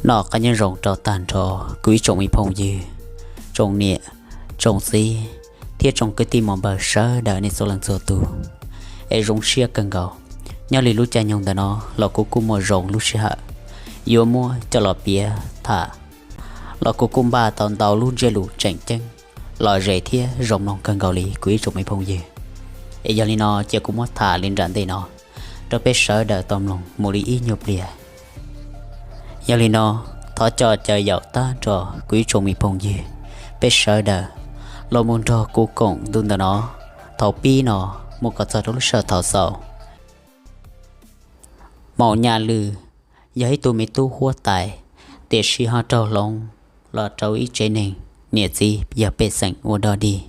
Noj qab nyob zoo rau tag nrho kuv ib tsoom me phooj ywg, tsoom niam, tsoom txiv, thiab tsoom kwv tij muam npawg sawv daws nej txhua leej txhua tus, es zoo siab kawg nkaus. Nyob li lub caij nyoog ntawm no los kuv kuj muaj zoo lub sij hawm yuav muab coj los piav tham, los kuv kuj npaj tau ntau lub ntsiab lus tseem ceeb lom zem thiab zoo mloog kawg nkaus li kuv ib tsoom me phooj ywg. Es yog li no cia kuv muab tham li nram ntej no rau peb sawv daws tau mloog mus li ib nyuag pliag. Yog li no, thov coj caw yaum tag nrho kuv ib tsoom me phooj ywg, peb sawv daws los mus nrog kuv koom ntu ntawm no thaum pib no mus kom txog rau lub sij hawm thaum xaus. Maum Nyaj Lwj yog ib tug me tub huab tais, tiam sis ho raug hloov los rau ib tsev neeg niam txiv yog pej xeem ua dog dig,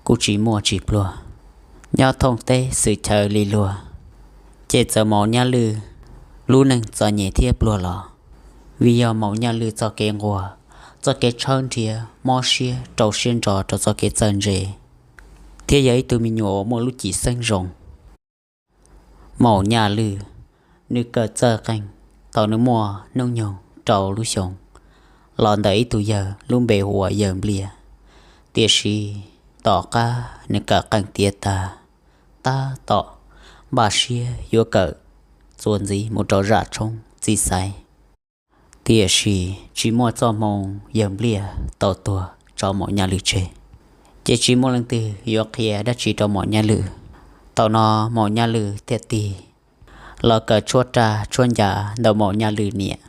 kuj tsis muaj tsis pluag, nyob thooj teb xwm chaw li luag, ces txawm Maum Nyaj Lwj lub neej txom nyem thiab pluag los, vim yog Maum Nyaj Lwj txoj kev nquag, txoj kev tshawb nrhiav mob siab rau siab ntso rau txoj kev txawj ntse, thiab yog ib tug me nyuam uas muaj lub cim xeeb zoo. Maum Nyaj Lwj nws kawm txawj qeej thaum nws muaj hnub nyoog rau lub xyoos los ntawm ib tug yawg lub npe hu ua Yawg Npliaj, tiam sis tom qab nws kawm qeej tiav tag, tab tom npaj siab yuav kawm txuas ntxiv mus rau zaj tshoob txiv xaiv, tiam sis tsis muaj txoj hmoo Yawg Npliaj tau tuag tso Maum Nyaj Lwj tseg, ces tsis muaj leej twg yuav qhia dab tsi rau Maum Nyaj Lwj. Thaum no Maum Nyaj Lwj thiaj tig los kawm tshuab raj tshuab ncas ntawm Maum Nyaj Lwj niam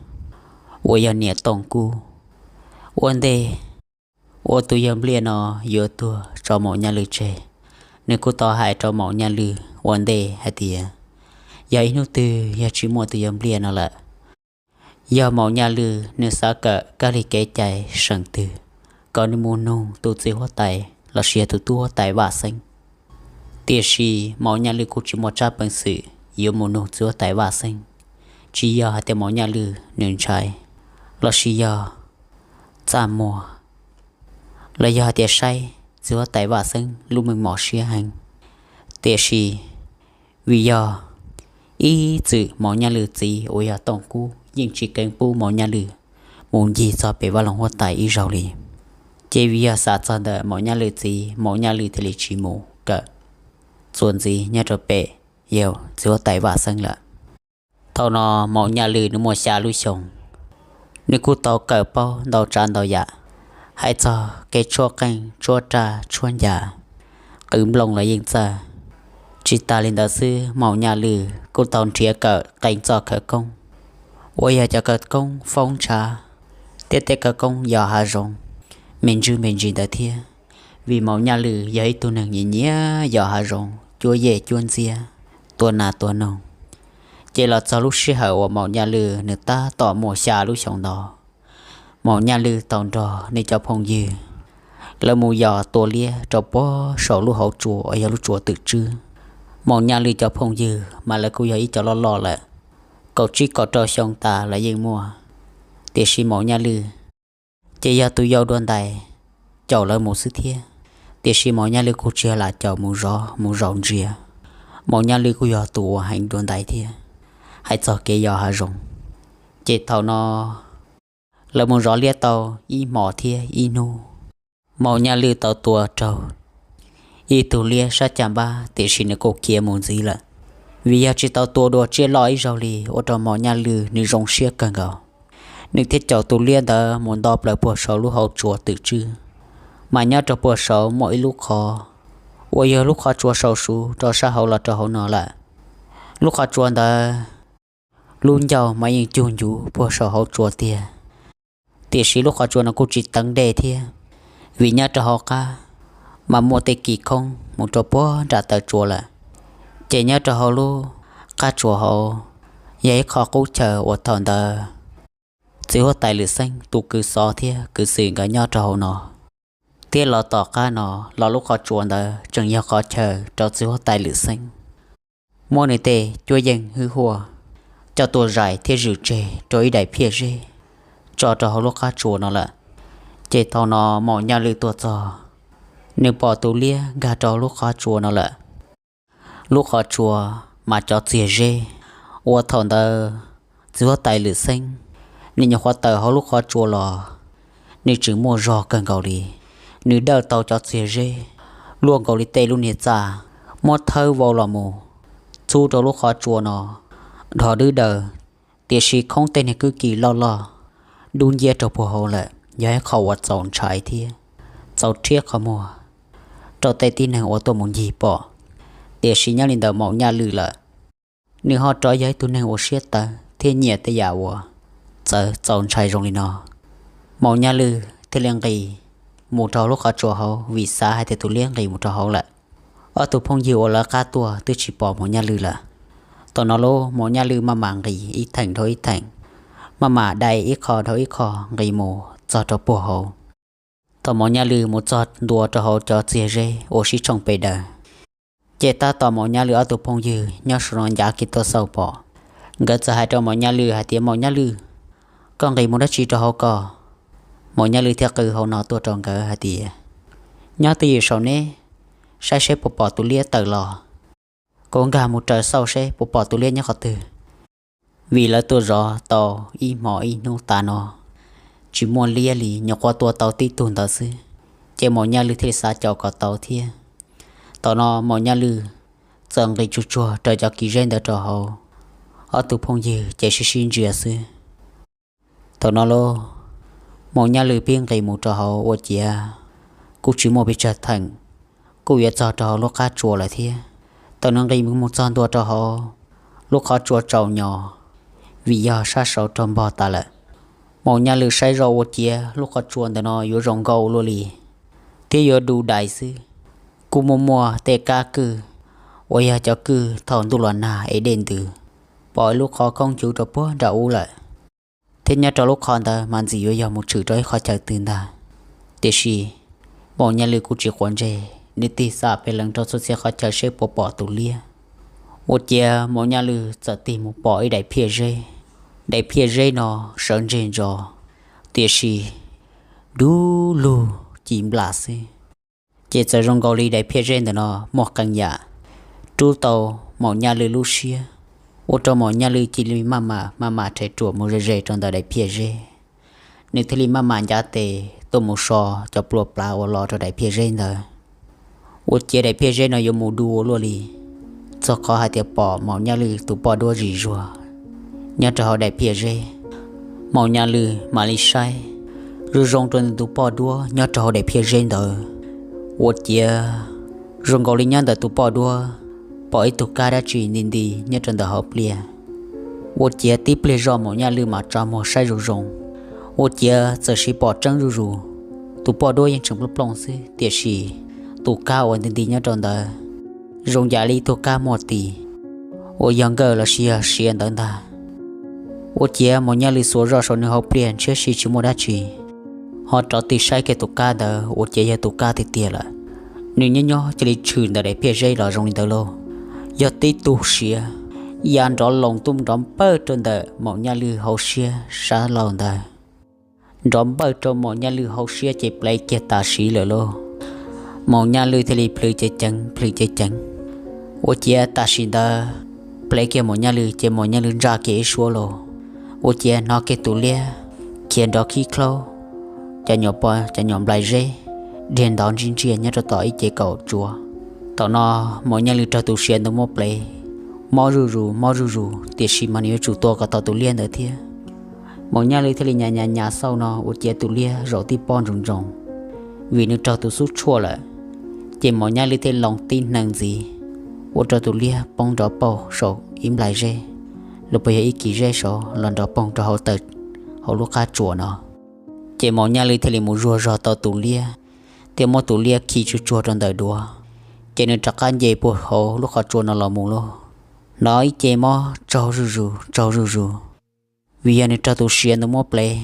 uas yog niam Tooj Kub. Ua ntej uas tus Yawg Npliaj no yuav tuag tso Maum Nyaj Lwj tseg, nws kuj tau hais rau Maum Nyaj Lwj ua ntej hais tias yog ib hnub twg yog tsis muaj tus Yawg Npliaj no lawm, yog Maum Nyaj Lwj nws xav kawm kab li kev cai seem twg kom nws mus nug tus txiv huab tais lossis yog tus tub huab tais Vaj Xeeb. Tiam sis Maum Nyaj Lwj kuj tsis muaj tsab peev xwm yuav mus nug txiv huab tais Vaj Xeeb, tsis yog hais tias Maum Nyaj Lwj nws ntshai lossis yog txaj muag los yog hais tias saib txiv huab tais Vaj Xeeb lub meej mom siab heev, tiam sis vim yog ib txwm Maum Nyaj Lwj txiv uas yog Tooj Kub yeej tsis keev pub Maum Nyaj Lwj mus ncig txog pem vaj loog huab tais ib zaug li, ces vim yog xav txog ntawm Maum Nyaj Lwj txiv Maum Nyaj Lwj thiaj li tsis mus kawm txuas ntxiv nyob rau pem yawg txiv huab tais Vaj Xeeb lawm. Thaum no Maum Nyaj Lwj nws muaj xya lub xyoos, nws kuj tau kawm paub ntau tsav ntau yam, hais txog kev tshuab qeej tshuab raj tshuab ncas, qw nplooj los yeej txawj. Tsis tas li ntawd xwb, Maum Nyaj Lwj kuj tau nrhiav kawm qee txoj khawv koob uas yog cov khawv koob foob ntshav thiab tej khawv koob yos hav zoov me ntsis me ntsis ntawd thiab, vim Maum Nyaj Lwj yog ib tug neeg nyiam nyiam yos hav zoov cuab yej cuab ntxiab, tua nas tua noog. Ces los txog lub sij hawm uas Maum Nyaj Lwj nws tab tom muaj xya lub xyoos ntawd, Maum Nyaj Lwj tau nrog nws cov phooj ywg lawv mus yos tua liab rau puag saum lub hauv tsua uas yog lub tsua Twm Tswb. Maum Nyaj Lwj cov phooj ywg mas lawv kuj yog ib co loj loj lawm, kaum tsib kaum rau xyoo tas lawv yeej muaj, tiam sis Maum Nyaj Lwj ces yog tus yau dua ntais caum lawv mus xwb thiab. Tiam sis Maum Nyaj Lwj kuj tsis yog lam caum mus zov mus zaum ntsia, Maum Nyaj Lwj kuj yog tus uas heev dua ntais thiab. Hais txog kev yos hav zoov, ces thaum no lawv mus zov liab tau ib hmos thiab ib hnub, Maum Nyaj Lwj tau tua raug ib tug liab sab caj npab, tiam sis nws kuj khiav mus ntxiv lawm, vim yog tsis tau tua dua tsiaj loj ib zaug li, ua rau Maum Nyaj Lwj nws zoo siab kawg nkaus. Nws thiaj caum tus liab ntawd mus nto plaws puag saum lub hauv tsua Twm Tswb, mas nyob rau puag saud muaj ib lub qhov uas yog lub qhov tsua sau su rau sab hauv los rau hauv no lawm. Lub qhov tsua ntawd lub ncauj mas yeej cug ncuv puag saum hauv tsua tiag, tiam sis lub qhov tsua no kuj tsis teev dej thiab, vim nyob rau hauv qab mas muaj tej kis khoob mus rau puag nram taw tsua lawm. Ces nyob rau hauv lub qab tsua hauv yog ib qho qub chaw uas thaum ntawd txiv huab tais Lwm Xeeb tus kwv xov thiab kwv xwm nkawd nyob rau hauv no, thiab los tom qab no los lub qhov tsua ntawd tseem yog qhov chaw rau txiv huab tais Lwm Xeeb muab nws tej cuab yeej hwj huaj coj tuaj zais thiab zwm tseg rau ib daim phiaj zeb tso rau hauv lub qab tsua no lawm. Ces thaum no Maum Nyaj Lwj tuaj txog, nws pom tus liab nkag rau lub qhov tsua no lawm. Lub qhov tsua mas cov txiag zeb uas thaum ntawd txiv huab tais Lwm Xeeb Nws nyuam qhuav tawm hauv lub qhov tsua los, nws tseem muaj zog kawg nkaus li. Nws dawj tau cov txiag zeb luaj nkaus li tej lub niag txaj, muab thawb vau los mus txhub rau lub qhov tsua no dhos dwb daws, tiam sis khoob tej niag kwj kis loj loj dub nciab rau puag hauv lawm, yog ib qho uas txaus ntshai thiab txaus rhiab qhov muag rau tej tib neeg uas tuaj mus ncig pom. Tiam sis nyob li ntawm Maum Nyaj Lwj lawm, nws ho rov yog ib tug neeg uas siab tawv thiab nyiam tej yam uas txawv txaus ntshai zoo li no. Maum Nyaj Lwj thiaj li nqis mus rau lub qhov tsua hauv vim xav hais tias tus liab nqis mus rau hauv lawm. Ob tug phooj ywg uas lawv qab tuaj twb tsis pom Maum Nyaj Lwj lawm. Thaum no los Maum Nyaj Lwj maj mam nqis ib theem dhau ib theem, maj mam dai ib qho dhau ib qho nqis mus txog rau puag hauv. Thaum Maum Nyaj Lwj mus txog ntua rau hauv cov txiag zeb uas sib tshooj pes daws, ces tab tom Maum Nyaj Lwj ob tug phooj ywg nyob saum no ncav kiag tuaj xauj pom. Nkawd txawm hais rau Maum Nyaj Lwj hais tias, Maum Nyaj Lwj, koj nqis mus dab tsi rau hauv ko? Maum Nyaj Lwj thiaj qw hauv no tuaj rau nkawd hais tias, Nyob twj ywm saum neb, saib seb puas pom tus liab tawm los. Kuv nkag mus raws xauj seb puas pom tus liab nyob qhov twg. Vim lawv tuaj zov tau ib hmo ib hnub tas no tsis muaj liab li, nyuam qhuav tua tau tib tug ntawd xwb. Ces Maum Nyaj Lwj thiaj li xav caum kom tau thiab. Thaum no Maum Nyaj Lwj txawm nqis tsuag tsuag raws cov kis zeb ntawd rau hauv, ob tug phooj ywg ces sib sib ntsia xwb. Thaum no los Maum Nyaj Lwj pib nqis mus rau hauv ua ciav kuj tsis muaj pes tsawg theem, kuj yuav txog rau hauv lub qab tsua lawm thiab. Thaum nws nqis mus txog ntua rau hauv, lub qhov tsua tsaus nyo, vim yog sab saud raug npog tas lawm. Maum Nyaj Lwj saib zoj ua ciav lub qhov tsua ntawm no yuav zoo nkauj luaj li, thiab yuav du dais xwb. Kuj muaj muaj tej kab kwj uas yog cov kwj thaum ntuj los nag es dej ntws, pom ib lub qhov koob cuv rau puag nram ub lawm. Thiab nyob rau lub qhov ntawd mas ntxim yuav yog mus tshwm rau ib qhov chaw twg ntag. Tiam sis Maum Nyaj Lwj kuj tsis quav ntsej, nws tig xam pes lees rau txhua txhia qhov chaw seb puas pom tus liab. Ua ciav Maum Nyaj Lwj txawm tig mus pom ib daim phiaj zeb. Daim phiaj zeb no sawv ntseg ntso, tiam sis du lug ci nplas xwb. Ces txawm zoo nkaus li daim phiaj zeb ntawm no muaj qee yam rub tau Maum Nyaj Lwj lub siab, ua rau Maum Nyaj Lwj cia li maj mam maj mam rhe ruam mus ze ze rau ntawm daim phiaj zeb. Nws thiaj li maj mam ncav tes tuaj mus so cov plua plav uas los rau daim phiaj zeb ntawd. Ua ciav daim phiaj zeb no yuav mus du ua luaj li, txog qhov hais tias pom Maum Nyaj Lwj tus poj duab zim zuag nyob rau hauv daim phiaj zeb. Maum Nyaj Lwj mam li saib zoo zoo rau nws tus poj duab nyob rau hauv daim phiaj zeb ntawd. Ua ciav zoo nkaus li nyob ntawm tus poj duab pom ib tug kab dab tsi nti nti nyob rau ntawm hauv pliaj. Ua ciav tib pliag zoj Maum Nyaj Lwj mam tsa muag saib zoo zoo. Ua ciav txawm sis pom tseeb zuj zus, tus poj duab yeej tseem plooj plooj xwb, tiam sis tus kab uas nti nti nyob rau ntawd zoo yam li ib tug kab muaj tis uas yog nkawj los sis yog siav ntawd ntag. Ua ciav Maum Nyaj Lwj xuas zoj saum nws hauv pliaj ntshiab si tsis muaj dab tsi, ho rov tig saib kiag tus kab ntawd ua ciav yog tus kab tiag tiag lawm. Nws nyob nyob cia li tshwm ntawm daim phiaj zeb los zoo li ntawd lauj, yog tib tug siav ya nrov loos tuaj nrov npawj rau ntawm Maum Nyaj Lwj hauv siab sab laug ntawd. Nrov npawj rau Maum Nyaj Lwj hauv siab ces plev kiag tam sim lawm lauj. Maum Nyaj Lwj thiaj li plhws cev ceev plhws cev ceev. Ua ciav tam sim ntawd plev kiag Maum Nyaj Lwj ces Maum Nyaj Lwj ntsaj kiag ib suab lauj. Ua ciav hnov kiag tus liab khiav nrov khib khlaub, cov nyuam pov cov nyuam nplais zeb dhia ntov ntsij ntsiaj nyob rau tom ib ce kaum tsua. Thaum no Maum Nyaj Lwj raug tus siav ntawd muab plev mob zuj zus mob zuj zus, tiam sis mas nws yuav tsum tua kom tau tus liab ntawd thiab. Maum Nyaj Lwj thiaj li nyas nyas nyas xauj no ua ciav tus liab zaum tib pob ntsoos ntsoos, vim nws raug tus xub tshuaj lawm. Ces Maum Nyaj Lwj thiaj li loo tib hneev ntxiv, ua rau tus liab poob nrov poog saum ib nplais zeb, los puas yog ib kis zeb saud los nrov poog rau hauv taw hauv lub qab tsuas no. Ces Maum Nyaj Lwj thiaj li mus zuag zog tau tus liab, thiab muab tus liab khi tsuag tsuag rau ntawm duav, ces nws rov qab nce puag hauv lub qhov tsua no los mus lauj. Hnov ib ce mob tsaug zuj zus tsaug zuj zus, vim yog nws raug tus siav ntawd muab plev.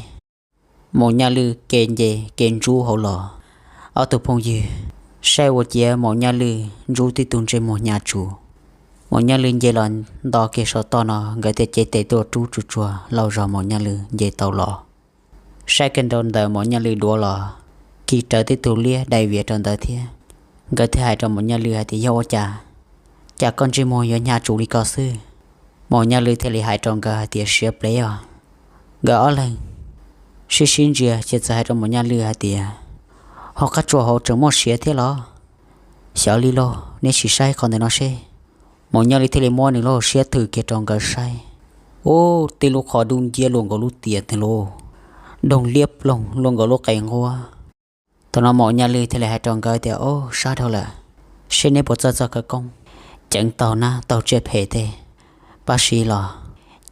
Maum Nyaj Lwj ke nce ke ntsub hauv los, ob tug phooj ywg saib ua ciav Maum Nyaj Lwj ntsub tib tug ntsej muag hnyav tsuv. Maum Nyaj Lwj nce los nto kiag saum toj no, nkawd thiaj cev tes tuaj rub tsuag tsuag lauj zog Maum Nyaj Lwj nce tau los. Saib kiag rau ntawm Maum Nyaj Lwj duav los, khi rawv tib tug liab dai vias rau ntawd thiab. Nkawd thiaj hais rau Maum Nyaj Lwj hais tias, Yog ua cas, cas koj ntsej muag yuav hnyav tsuv li ko xwb? Maum Nyaj Lwj thiaj li hais rau nkawd hais tias, Siav plev os. Nkawd ob leeg sib sib ntsia ces txawm hais rau Maum Nyaj Lwm hais tias, Hauv qab tsua hauv tseem muaj siav thiab los? Xyov li lauj, neb sim saib qhov ntawm no seb. Maum Nyaj Lwm thiaj li muab nws lub siab thwm kiag rau nkawd saib. Ub, tib lub qhov dub nciab luaj nkaus lub tias ntag lauj, doog liab ploog luaj nkaus lub qe nquab. Thaum no Maum Nyaj Lwm thiaj li hais rau nkawd tias, Au, sab dhau lawm, seb neb puas txawj txog khawv koob, ceev taug nab taug tsiaj phem tej, pab siv los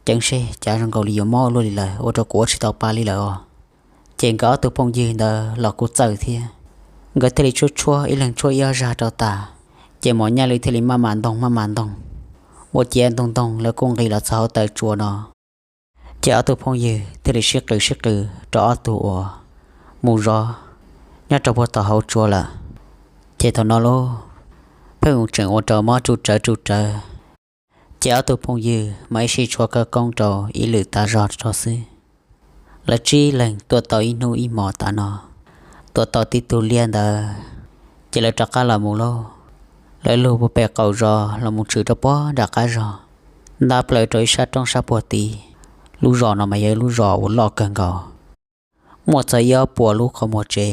ceev seb, cas zoo nkaus li yuav mob luaj li lawm, ua rau kuv ua tsis tau pa li lawm os. Ces nkawd ob tug phooj ywg ntawd los kuj txawj thiab, nkawd thiaj li tshuab tshuab ib leeg tshuab ib ob zag rau tas. Ces Maum Nyaj Lwm thiaj li maj mam ntoog maj mam ntoog, ua ciav ntoog ntoog lawv kuj nqis los txog hauv taw tsua no. Ces ob tug phooj ywg thiaj li sib qw sib qw rau ob tug uas mus zov nyob rau puag tom hauv tsua lawm. Ces thaum no lauj, pheej tseem ua rau mob tsuj rawv tsuj rawv. Ces ob tug phooj ywg mas ib sij tshuab khawv koob rau ib lwm tas zog rau xwb. Lawv tsib leeg tuaj tau ib hnub ib hmos tas no, tua tau tib tug liab ntawd, ces lawv rov qab los mus lauj. Lawv lug puag pem qaum zos los mus tshwm rau puag nram qab zos, ntab plaws rau ib sab roob sab puag tid. Lub zos no mas yog ib lub zos uas loj kawg nkaus, muaj txog ib ob puas lub qhov muag tsev,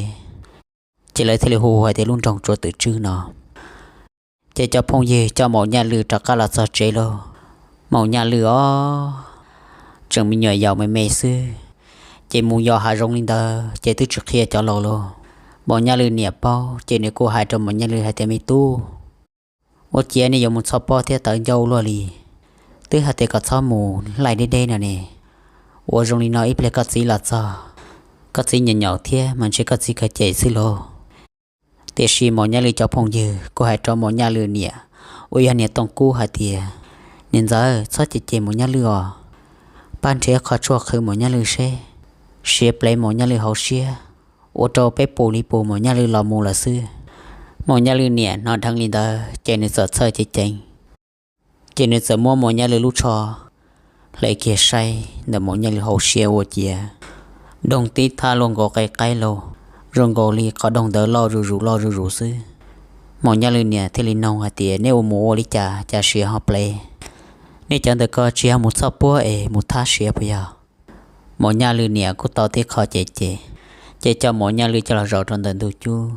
ces lawv thiaj li hu hais tias lub nroog Tsuav Twm Tswb no. Ces cov phooj ywg coj Maum Nyaj Lwm rov qab los txog tsev lauj. Maum Nyaj Lwm os, tseem me nyuam yaus me me xwb, ces mus yos hav zoov li ntawd ces twb tsis qhia cov laus lauj. Maum Nyaj Lwm niam paub ces nws kuj hais rau Maum Nyaj Lwm hais tias, Me tub, ua ciav nej yuav mus txhoj pob thiab tawv ncauj luaj li, twb hais tias kom txhob mus laij deb deb no ne. Ua zoo li no ib pliag koj txiv los txog, koj txiv nyaum nyaum thiab mas ntshe koj txiv khaws cem xwb lauj. Tiam sis Maum Nyaj Lwm cov phooj ywg kuj hais rau Maum Nyaj Lwm niam uas yog niam Tooj Kub hais tias, Niam ntxawm, txhob cem cem Maum Nyaj Lwm os, pab nrhiav qhov tshuaj qhwv Maum Nyaj Lwm seb, siav plev Maum Nyaj Lwm hauv siab, ua rau peb pus li pus Maum Nyaj Lwm los mus lawm xwb. Maum Nyaj Lwm niam hnov dheev li ntawd ces nws txawm txhawj ceev ceev, ces nws txawm muab Maum Nyaj Lwm lub tsho hle kiag saib ntawm Maum Nyaj Lwm hauv siab ua ciav doog tib thaj luaj nkaus qe qaib lauj, zoo nkaus li qhov doog ntawd loj zuj zus loj zuj zus xwb. Maum Nyaj Lwm niam thiaj li noog hais tias, Nej ua mus ua li cas cas siav ho plev? Nej cov ntawm ko tsis yog mus txhoj puab es mus thab siav puas yog? Maum Nyaj Lwm niam kuj tau tib qho cem cem, ces coj Maum Nyaj Lwm coj los zaum rau ntawm ntug cub.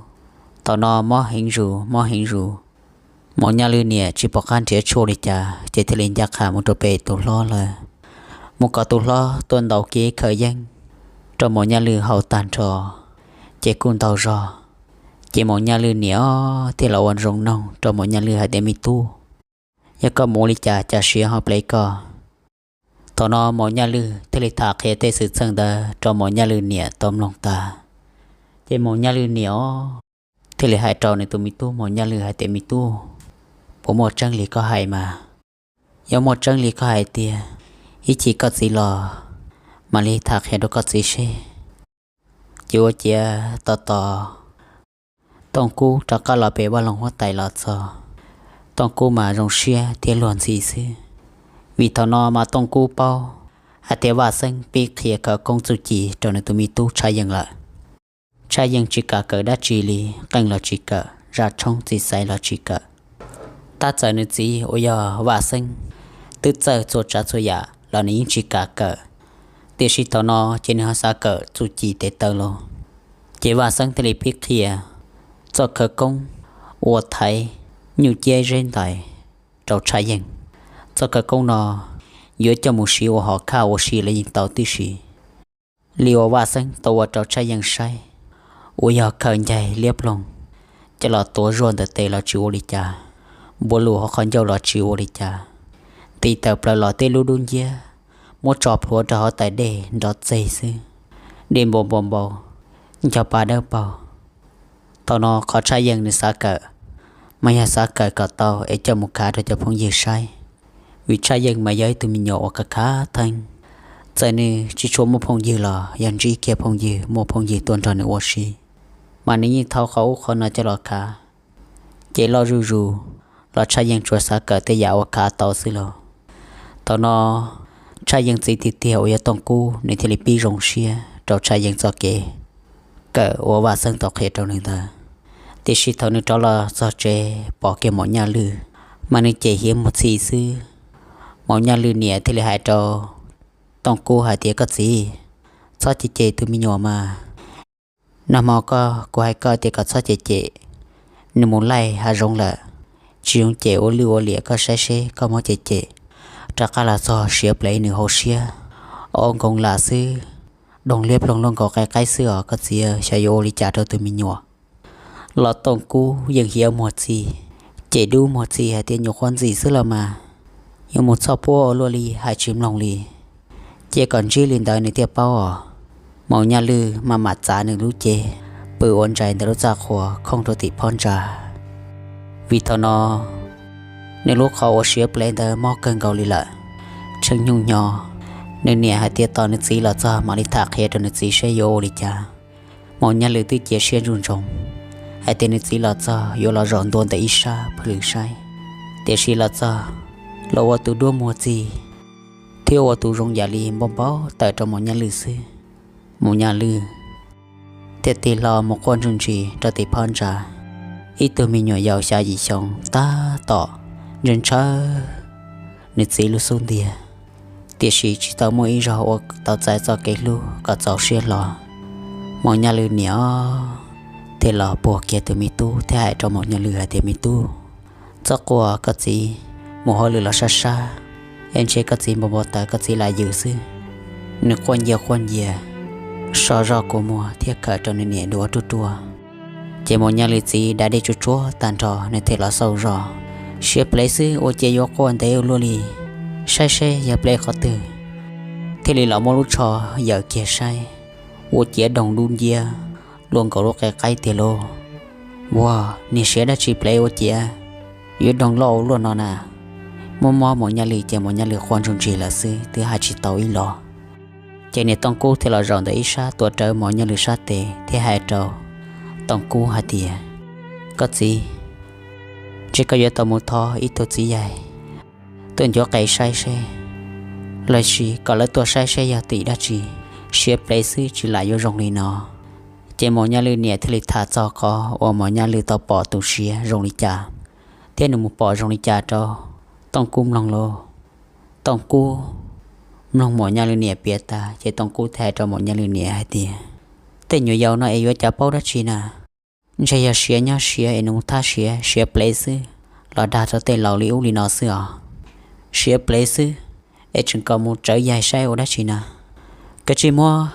Thaum no mob heev zus mob heev zus, Maum Nyaj Lwm niam tsis pom qab nrhiav tshuaj li cas ces thiaj li ncaj qha mus rau pem tus hlob lawm, mus kom tus hlob tuaj ntaus kiag khawv yeeb rau Maum Nyaj Lwm haus tag nrho, ces kuj ntau zog. Ces Maum Nyaj Lwm niam thiaj los ua zoo noog rau Maum Nyaj Lwm hais tias, Me tub, yog koj mus ua li cas cas siav ho plev koj? Thaum no Maum Nyaj Lwm thiaj li tham qhia tej xwm txheej ntawd rau Maum Nyaj Lwm niam tau mloog tas. Ces Maum Nyaj Lwm niam thiaj li hais rau nws tus me tub Maum Nyaj Lwm hais tias, Me tub, puas muaj tseeb li koj hais mas? Yog muaj tseeb li koj hais tiag, ib chim koj txiv los mam li tham qhia rau koj txiv seb. Ces ua ciav tos tos Tooj Kub rov qab los pem vaj loog huab tais los txog. Tooj Kub mas zoo siab thiab luag ntxhi xwb, vim thaum no mas Tooj Kub paub hais tias Vaj Xeeb pib qhia khawv koob txuj ci rau nws tus me tub Tshaj Yeej lawm. Tshaj Yeej tsis kam kawm dab tsi li, qeej los tsis kawm, zaj tshoob txiv xaiv los tsis kawm. Tab txawm nws txiv uas yog Vaj Xeeb twb txawj txhua tsav txhua yam los nws yeej tsis kam kawm, tiam sis thaum no ces nws ho xav kawm txuj ci tes taw lauj. Ces Vaj Xeeb thiaj li pib qhia txoj khawv koob ua thaiv nyuj ciab zeb ntais rau Tshaj Yeej. Txoj khawv koob no yuav coj mus siv ua hom khaj ua si los yeej tau tib si. Li uas Vaj Xeeb tau ua rau Tshaj Yeej saib, uas yog khaws ncaig liab ploog coj los tuav zuaj ntawm tes los tsis ua li cas, npuav lus hauv qhov ncauj los tsis ua li cas, nti tawm plaws los tej lub dub nciab muab tso plhuav rau hauv tais dej nrov txeg xwb, dej npau npau npau, ncho pa dawb paug. Thaum no qhov Tshaj Yeej nws xav kawm, mas yog xav kawm kom tau es coj mus khav rau cov phooj ywg saib, vim Tshaj Yeej mas yog ib tug me nyuam uas khav khav theeb. Txawm nws tsis tshua muaj phooj ywg los yog ntsib kiag phooj ywg muaj phooj ywg tuaj nrog nws ua si, mas nws yeej thau qhov ub qhov no coj los khav. Ces loj zuj zus los Tshaj Yeej tsuas xav kawm tej yam uas khav tau xwb lauj. Thaum no Tshaj Yeej txiv tiag tiag uas yog Tooj Kub nws thiaj li pib zoo siab rau Tshaj Yeej txoj kev kawm uas Vaj Xeeb tau qhia rau nws ntawd. Tiam sis thaum nws rov los txog tsev pom kiag Maum Nyaj Lwm, mas nws cem hiav muag txhis xwb. Maum Nyaj Lwm niam thiaj li hais rau Tooj Kub hais tias, Koj txiv, txhob cem cem tus me nyuam mas. Nag hmo koj, kuv hais koj tias kom txhob cem cem, nws mus laij hav zoov lawm, tsis zoo cem ua lwj ua liam, koj saib seb koj muab cem cem, rov qab los txog siav plev nws hauv siab, ob nkoos lam xwb, doog liab ploog luaj nkaus qe qaib xwb os koj txiv, xyov yuav ua li cas rau tus me nyuam. Los Tooj Kub yeej hiav muag txi, cem dub muag txi hais tias, Nyuam qhuav ntxim xwb los mas, yuav mus txhoj puab ua luaj li hais tsis mloog li. Cia kom ntsib li ntawd nws thiaj paub os. Maum Nyaj Lwj maj mam txav nws lub cev pw ua ntsais ntawm lub txaj qhua khooj rau tim phab ntsa, vim thaum no nws lub qhov uas siav plev ntawd mob kawg nkaus li lawm. Tsheej nyuj hnyo, nws niam hais tias tos nws txiv los txog mam li tham qhia rau nws txiv seb yuav ua li cas. Maum Nyaj Lwj twb cia siab ntsoov ntsoov hais tias nws txiv los txog yuav los zaum ntua ntawm ib sab pw lwm saib, tiam sis los txog los ua tus duab muag txi thiab ua tus zoo yam li npau npau taws rau Maum Nyaj Lwj xwb. Maum Nyaj Lwj thiaj tig hlo mus quaj ntsuj ntsis rau tim phab ntsa. Ib tug me nyuam yaus xya yim xyoo tab tom ntshaw ntshaw nws txiv lub xub ntiag, tiam sis tsis tau muaj ib zaug ua tau txais txoj kev hlub kom txaus siab hlo. Maum Nyaj Lwj niam thiaj los puag kiag tus me tub thiab hais rau Maum Nyaj Lwj hais tias, Me tub, txhob quaj, koj txiv mus hauj lwm los sab sab, es ntshe koj txiv npau npau taws koj txiv lam yws xwb. Nws quaj ncia quaj ncia so zog kua muag thiab khawm rau nws niam duav ruaj ruaj. Ces Maum Nyaj Lwj txiv da dej tsuag tsuag tag nrho nws thiaj los xauj zog. Siav plev xwb ua cas yuav quaj ntev ua luaj li, saib seb yog plev qhov twg. Thiaj li los muab lub tsho yawm kiag saib, ua ciav doog dub nciab luaj nkaus lub qe qaib tiag lauj. Ua niag siav dab tsi plev ua ciav yuav doog loj ua luaj no na. Muab mob Maum Nyaj Lwj ces Maum Nyaj Lwj quaj ntsuj ntsis lawm xwb twb hais tsis tau ib los. Ces niam Tooj Kub thiaj los zaum ntawm ib sab tuav rawv Maum Nyaj Lwj sab tes thiab hais rau Tooj Kub hais tias, Koj txiv, ntshe koj yuav tau mus thov ib tug txiv yaig tuaj ncuav qe saib seb, los sis kom lawv tuaj saib seb yog tim dab tsi, siav plev xwb tsis lam yuav zoo li no. Ces Maum Nyaj Lwj niam thiaj li tham txog qhov uas Maum Nyaj Lwj tau pom tus siav zoo li cas, thiab nws mus pom zoo li cas rau Tooj Kub mloog lauj. Tooj Kub mloog Maum Nyaj Lwj niam piav tas ces Tooj Kub thiaj hais rau Maum Nyaj Lwj niam hais tias, Tej nyuam yaus no es yuav cas paub dab tsi na. Ntshe yog siav nyob siav es nws mus thab siav, siav plev xwb los dag rau tej laus li ub li no xwb os. Siav plev xwb es tseem kom mus tsawv yaig saib ua dab tsi na. Kav tsij muab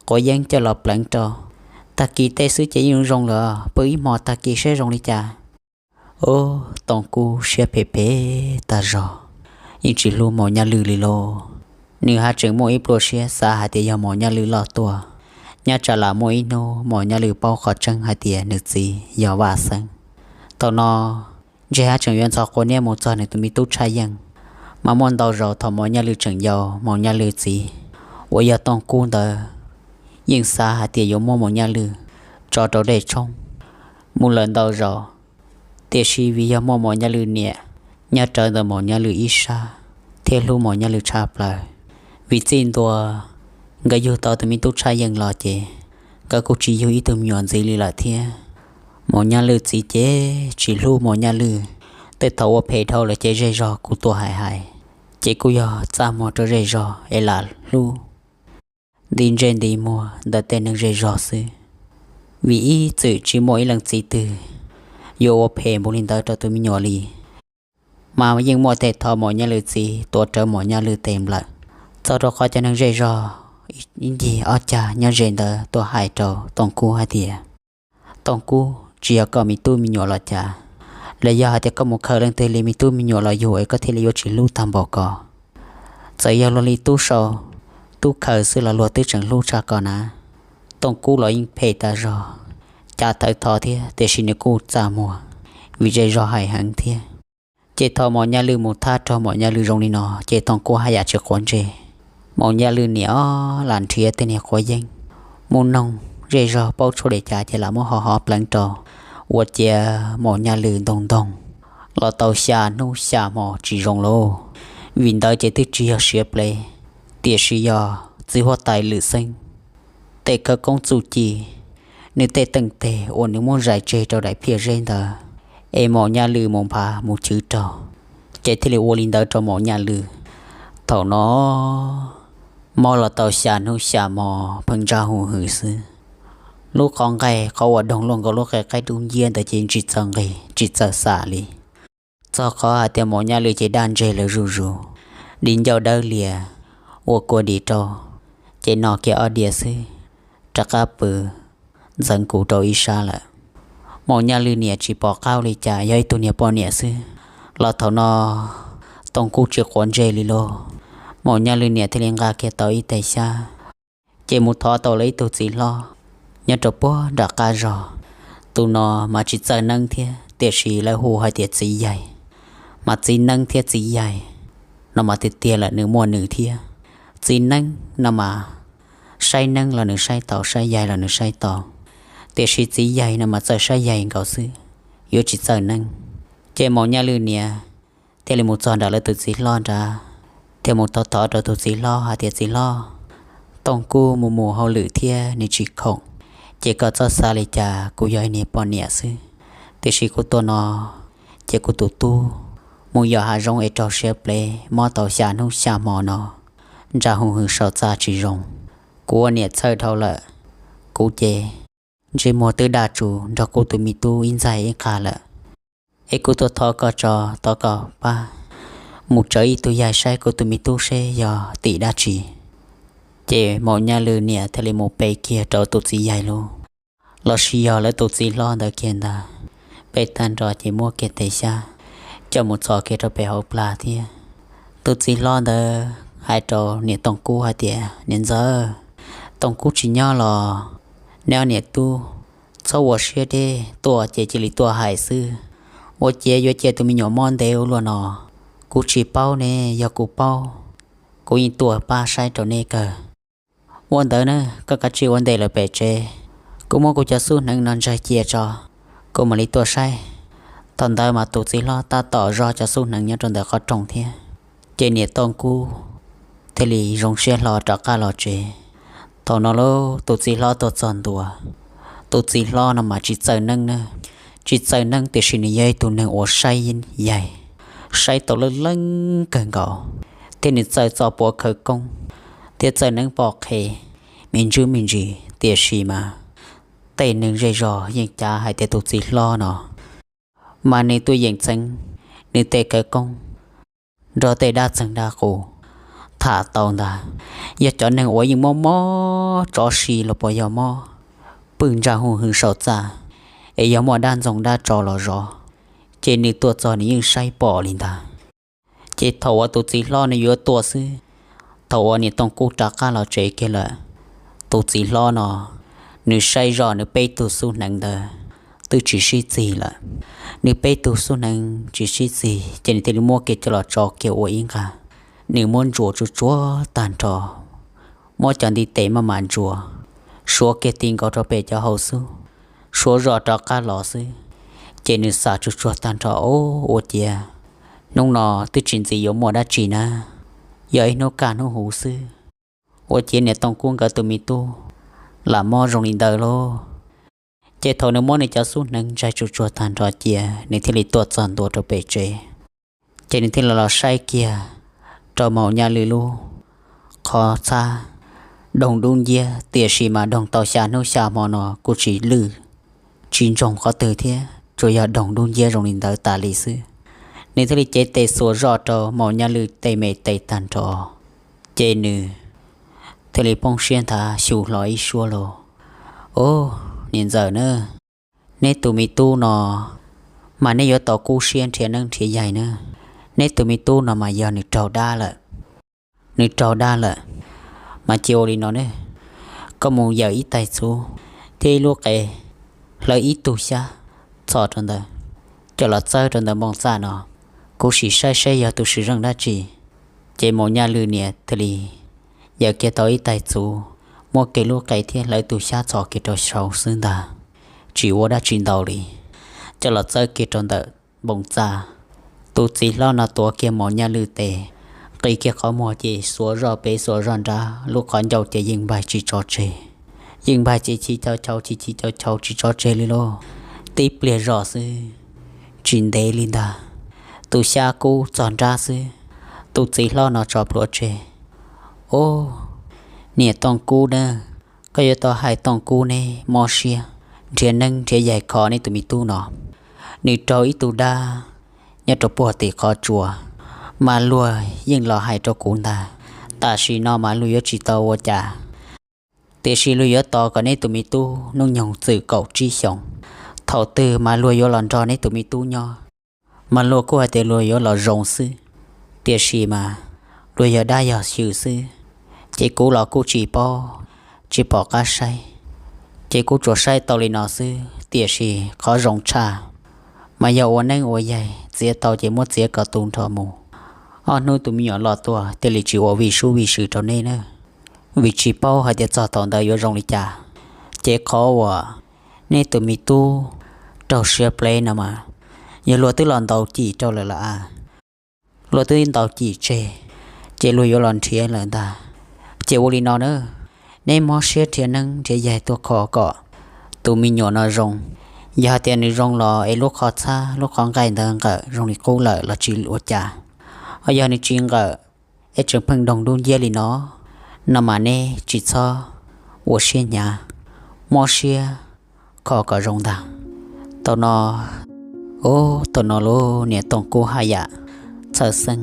quav yeeb coj los pleev rau, tag kis tej xwb ces yeej zoo lawm, pw ib hmo tag kis seb zoo li cas. Ub, Tooj Kub siab phem phem tag zog, yeej tsis hlub Maum Nyaj Lwj li lauj. Nws haj tseem muaj ib pluaj siab xav hais tias yog Maum Nyaj Lwj loj tuaj, nyob tsam lam muaj ib hnub Maum Nyaj Lwj paub qhov tseeb hais tias nws txiv yog Vaj Xeeb. Thaum no ntshe haj tseem yuav ntxhov quav niab mus txog nws tus me tub Tshaj Yeej. Mas muaj ntau zaus thaum Maum Nyaj Lwj tseem yau, Maum Nyaj Lwj txiv uas yog Tooj Kub ntawd yeej xav hais tias yuav muab Maum Nyaj Lwj tso rau dej tshoob mus lawm ntau zaus, tiam sis vim yog muaj Maum Nyaj Lwj niam nyob rawv ntawm Maum Nyaj Lwj ib sab thiab hlub Maum Nyaj Lwj tshaj plaws. Vim txij ntua nkawd yug tau tus me tub Tshaj Yeej los ces nkawd kuj tsis yug ib tug me nyuam ntxiv li lawm thiab. Maum Nyaj Lwj txiv ces tsis hlub Maum Nyaj Lwj, tej thaum ua phem dhau lawm ces zej zog kuj tuaj hais hais, ces kuj yog txaj muag rau zej zog es lam hlub nti ntsej nti muag ntawm tej neeg zej zog xwb. Vim ib txwm tsis muaj ib leej txiv twg yuav ua phem npaum li ntawd rau tus me nyuam li. Mas yeej muaj tej thaum Maum Nyaj Lwj txiv tuav rawv Maum Nyaj Lwj tes nplawm, txog rau qhov cov neeg zej zog ib ncig ob cag nyob ze ntawd tuaj hais rau Tooj Kub hais tias, Tooj Kub, tsis yog koj me tub me nyuam los cas, los yog hais tias koj mus khaws leej twg li me tub me nyuam los yug es koj thiaj li yuav tsis hlub tag npaum ko? Txawm yog luag li tub sau, tub khaws xwb los luag twb tseem hlub tshaj ko na. Tooj Kub los yeej phem tas zog, cav thawv tho thiab tiam sis nws kuj txaj muag, vim zej zog hais heev thiab. Ces thaum Maum Nyaj Lwj mus thab raug Maum Nyaj Lwj zoo li no ces Tooj Kub haj yam tsis quav ntsej. Maum Nyaj Lwj niam ob lam nrhiav tej niag quav yeeb, mus noog zej zog paub tshuaj li cas ces lam muab ho ho pleev rau, ua ciav Maum Nyaj Lwj ntoog ntoog los tau xya hnub xya hmo tsis zoo lauj. Vim ntawd ces twb tsis yog siav plev, tiam sis yog txiv huab tais Lwm Xeeb tej khawv koob txuj ci, nws tej teej teg uas nws muab zais tseg rau daim phiaj zeb ntawd, es Maum Nyaj Lwj mus nphav mus chwv raug, ces thiaj li ua li ntawd rau Maum Nyaj Lwj. Thaum no Mob los tau xya hnub xya hmo pheej ntsaj hu hwv xwb. Lub qhov nqaij qhov uas doog luaj nkaus lub qe qaib dub nciab ntawd ces tsis txawj nqis tsis txawj xam li. Txog qhov hais tias Maum Nyaj Lwm ces daj ntseg lawm zuj zus, di ncauj dawb lias, ua kua dis rau, ces no kiag ob diav xwb, rov qab pw ntxeev kuv rau ib sab lawm. Maum Nyaj Lwm niam tsis pom qab ua li cas, yog ib tug niag poj niam xwb los thaum no Tooj Kub tsis quav ntsej li lauj. Maum Nyaj Lwm niam thiaj li nqa kiag tau ib tais xyab, ces mus thov tau lawv ib tug txiv hlob nyob rau puag nram qab zos. Tus no mas tsis txawj neeb thiab, tiam sis lawv hu hais tias txiv yaig, mas txiv neeb thiab txiv yaig no mas tiag tiag lawm nws muaj nws thiab. Txiv neeb no mas saib neeb los nws saib tau, saib yaig los nws saib tau, tiam sis txiv yaig no mas txawj saib yaig nkaus xwb, yuav tsis txawj neeb. Ces Maum Nyaj Lwm niam thiaj li mus txog nram lawv tus txiv hlob nrad, thiaj mus thov thov rau tus txiv hlob hais tias, Txiv hlob, Tooj Kub mus mus hauj lwm thiab nws tsis khoom, ces koj txhob xav li cas, kuv yog ib niag poj niam xwb, tiam sis kuv tuaj no ces kuv tus tub mus yos hav zoov es raug siav plev mob tau xya hnub xya hmo no, ntsaj hu hwv saum txaj tsis zoo. Kuv ua niam txhawj dhau lawm, kuv ces ntsej muag twb daj tsuas nrog kuv tus me tub ib ntxaig ib qag lawm. Es kuv tuaj thov koj tso, thov koj pab mus tsawv ib tug yaig saib kuv tus me tub seb yog tim dab tsi. Ces Maum Nyaj Lwm niam thiaj li mus pe kiag rau tus txiv yaig lauj, los sis yog lawv tus txiv hlob ntawd kiag ntag. Pe tag nrho ces muab kiag tes xyab coj mus txhos kiag rau pem hauv plag thiab. Tus txiv hlob ntawd hais rau niam Tooj Kub hais tias, Niam ntxawm, Tooj Kub tsis nyob los neb ob niam tub txhob ua siab deb, tuaj ces cia li tuaj hais xwb. Ua ciav yuav cia tus me nyuam mob ntev ua luaj no, kuv tsis paub ne, yog kuv paub kuv yeej tuaj pab saib rau neb kawg. Ua ntawd na, koj kav tsij ua ntej lawm pem tsev, kuv muab kuv cov xub hneev no ntsaig cia tso, kuv mam li tuaj saib. Thaum ntawd mas tus txiv hlob tab tom zoj cov xub hneev nyob rau ntawm qhov rooj thiab. Ces niam Tooj Kub thiaj li zoo siab hlo rov qab los tsev. Thaum no lauj, tus txiv hlob tuaj txog ntua. Tus txiv hlob no mas tsis txawj neeb na, tsis txawj neeb tiam sis nws yog ib tug neeg uas saib yaig, saib tau leej leej kawg nkaus, thiab nws txawj txoj puav khawv koob thiab txawj neeb pom qhe me ntsis me ntsis, tiam sis mas tej neeg zej zog yeej cav hais tias tus txiv hlob no mas nws tuaj yeem txeev nws tej khawv koob nrog tej dab txeeg dab qus tham tau ntag. Yog cov neeg uas yeej mob mob tsov si los puas yog mob pw ntsaj hu hwv saum txaj, es yog muaj dab ntxoog dab tsov los zov, ces nws tuaj txog nws yeej saib pom li ntag. Ces thaum uas tus txiv hlob nws yuav tuaj xwb, thaum uas niam Tooj Kub rov qab los tsev kiag lawm, tus txiv hlob no nws saib zoj nws peb tug xub hneev ntawd twb tsis sib txig lawm. Nws peb tug xub hneev tsis sib txig ces nws thiaj li muab kiag coj los tso kiag ua ib nqag. Nws muab ntsuas tsuag tsuag tag nrho, muab cov ntiv tes maj mam ntsuas, suav kiag ti nkaus rau pem cov hau xub, suav zoj rov qab los xwb. Ces nws xam tsuag tsuag tag nrho, o, ua ciav hnub no twb tsis ntxim yuav muaj dab tsi na, yog ib hnub kaj hnub huv xwb. Ua ciav niam Tooj Kub nkawd tus me tub lam mob zoo li ntawd lauj. Ces thaum nws muab nws cov xub hneev ntsaig tsuag tsuag tag nrho cia, nws thiaj li tuaj txog ntua rau pem tsev. Ces nws thiaj li los saib kiag rau Maum Nyaj Lwm lub qhov txhab, doog dub nciab, tiam sis mas doog tau xya hnub xya hmo no kuj tsis lwj tsis ntsoog qhov twg thiab, tsuas yog doog dub nciab zoo li ntawd tas li xwb. Nws thiaj li cev tes xuas zoj rau Maum Nyaj Lwm tej me tes tag nrho, ces nws thiaj li poob siab nthav xyu hlo ib suab lauj. O, niam ntxawm na, neb tus me tub no mas neb yuav tau kub siab nrhiav neeb nrhiav yaig na. Neb tus me tub no mas yog nws raug dab lawm. Nws raug dab lawm, mas cia ua li no ne, koj mus yawm ib tais txhuv thiab ib lub qe hlawv ib tug xyab txhos rau ntawd, coj los txawb rau ntawm npoo txaj no, kuv sim saib saib yog tus swm zeej dab tsi. Ces Maum Nyaj Lwm niam thiaj li yawm kiag tau ib tais txhuv, muab kiag lub qe thiab hlawv tus xyab txhos kiag rau saud xwb ntag, tsis ua dab tsi ntau li, coj los txawb kiag rau ntawm npoo txaj. Tus txiv hlob no tuav kiag Maum Nyaj Lwm tes, qi kiag qhov muag ces xuas zoj pem xuas zoj nrad, lub qhov ncauj ces yeej npaig tsis tso tseg, yeej npaig ces chim chau chau chim chim chau chau tsis tso tseg li lauj. Tib pliag zoj xwb, tsis ntev li ntag, tus xyab kub txog nrab xwb, tus txiv hlob no tso plhuav tseg. O, Niam Tooj Kub na, koj yuav tau hais Tooj Kub neb mob siab nrhiav neeb nrhiav yaig kho neb tus me tub no. Nws raug ib tug dab nyob rau puag tim qhov tsua, mas luag yeej los hais rau kuv ntag. Tam sim no mas luag yuav tsis tau ua cas, tiam sis luag yuav tos kom neb tus me tub hnub nyoog txwm kaum tsib xyoos, thaum twg mas luag yuav los nrog neb tus me tub nyob, mas luag kuj hais tias luag yuav los zoo xwb. Tiam sis mas luag yog dab yog xyw xwb, ces kuv los kuj tsis paub, tsis pom qab saib, ces kuv tsuas saib tau li no xwb. Tiam sis qhov zoo tshaj mas yog ua neeb ua yaig txiav tau ces muab txiav kom tu nrho mus. Ob hnub tus me nyuam los tuaj thiaj li tsis ua vij sub vij sw rau neb na, vim tsis paub hais tias txog thaum ntawd yuav zoo li cas. Ces qhov uas neb tus me tub raug siav plev no mas yog luag twb los ntaus cim rau lawm lawm a, luag twb ntaus cim tseg, ces luag yuav los nrhiav lawm ntag. Ces ua li no na, neb mob siab nrhiav neeb nrhiav yaig tuaj kho kom tus me nyuam no zoo. Yog hais tias nws zoo los es lub qhov txhab lub qhov nqaij ntawd nqawm zoo li qub lawm los tsis ua cas, ho yog nws tsis nqawm es tseem pheej doog dub nciab li no, no mas neb tsis txhob ua siab hnyav, mob siab kho kom zoo ntag. Thaum no, ub, thaum no lub niam Tooj Kub haj yam txhawj xeeb,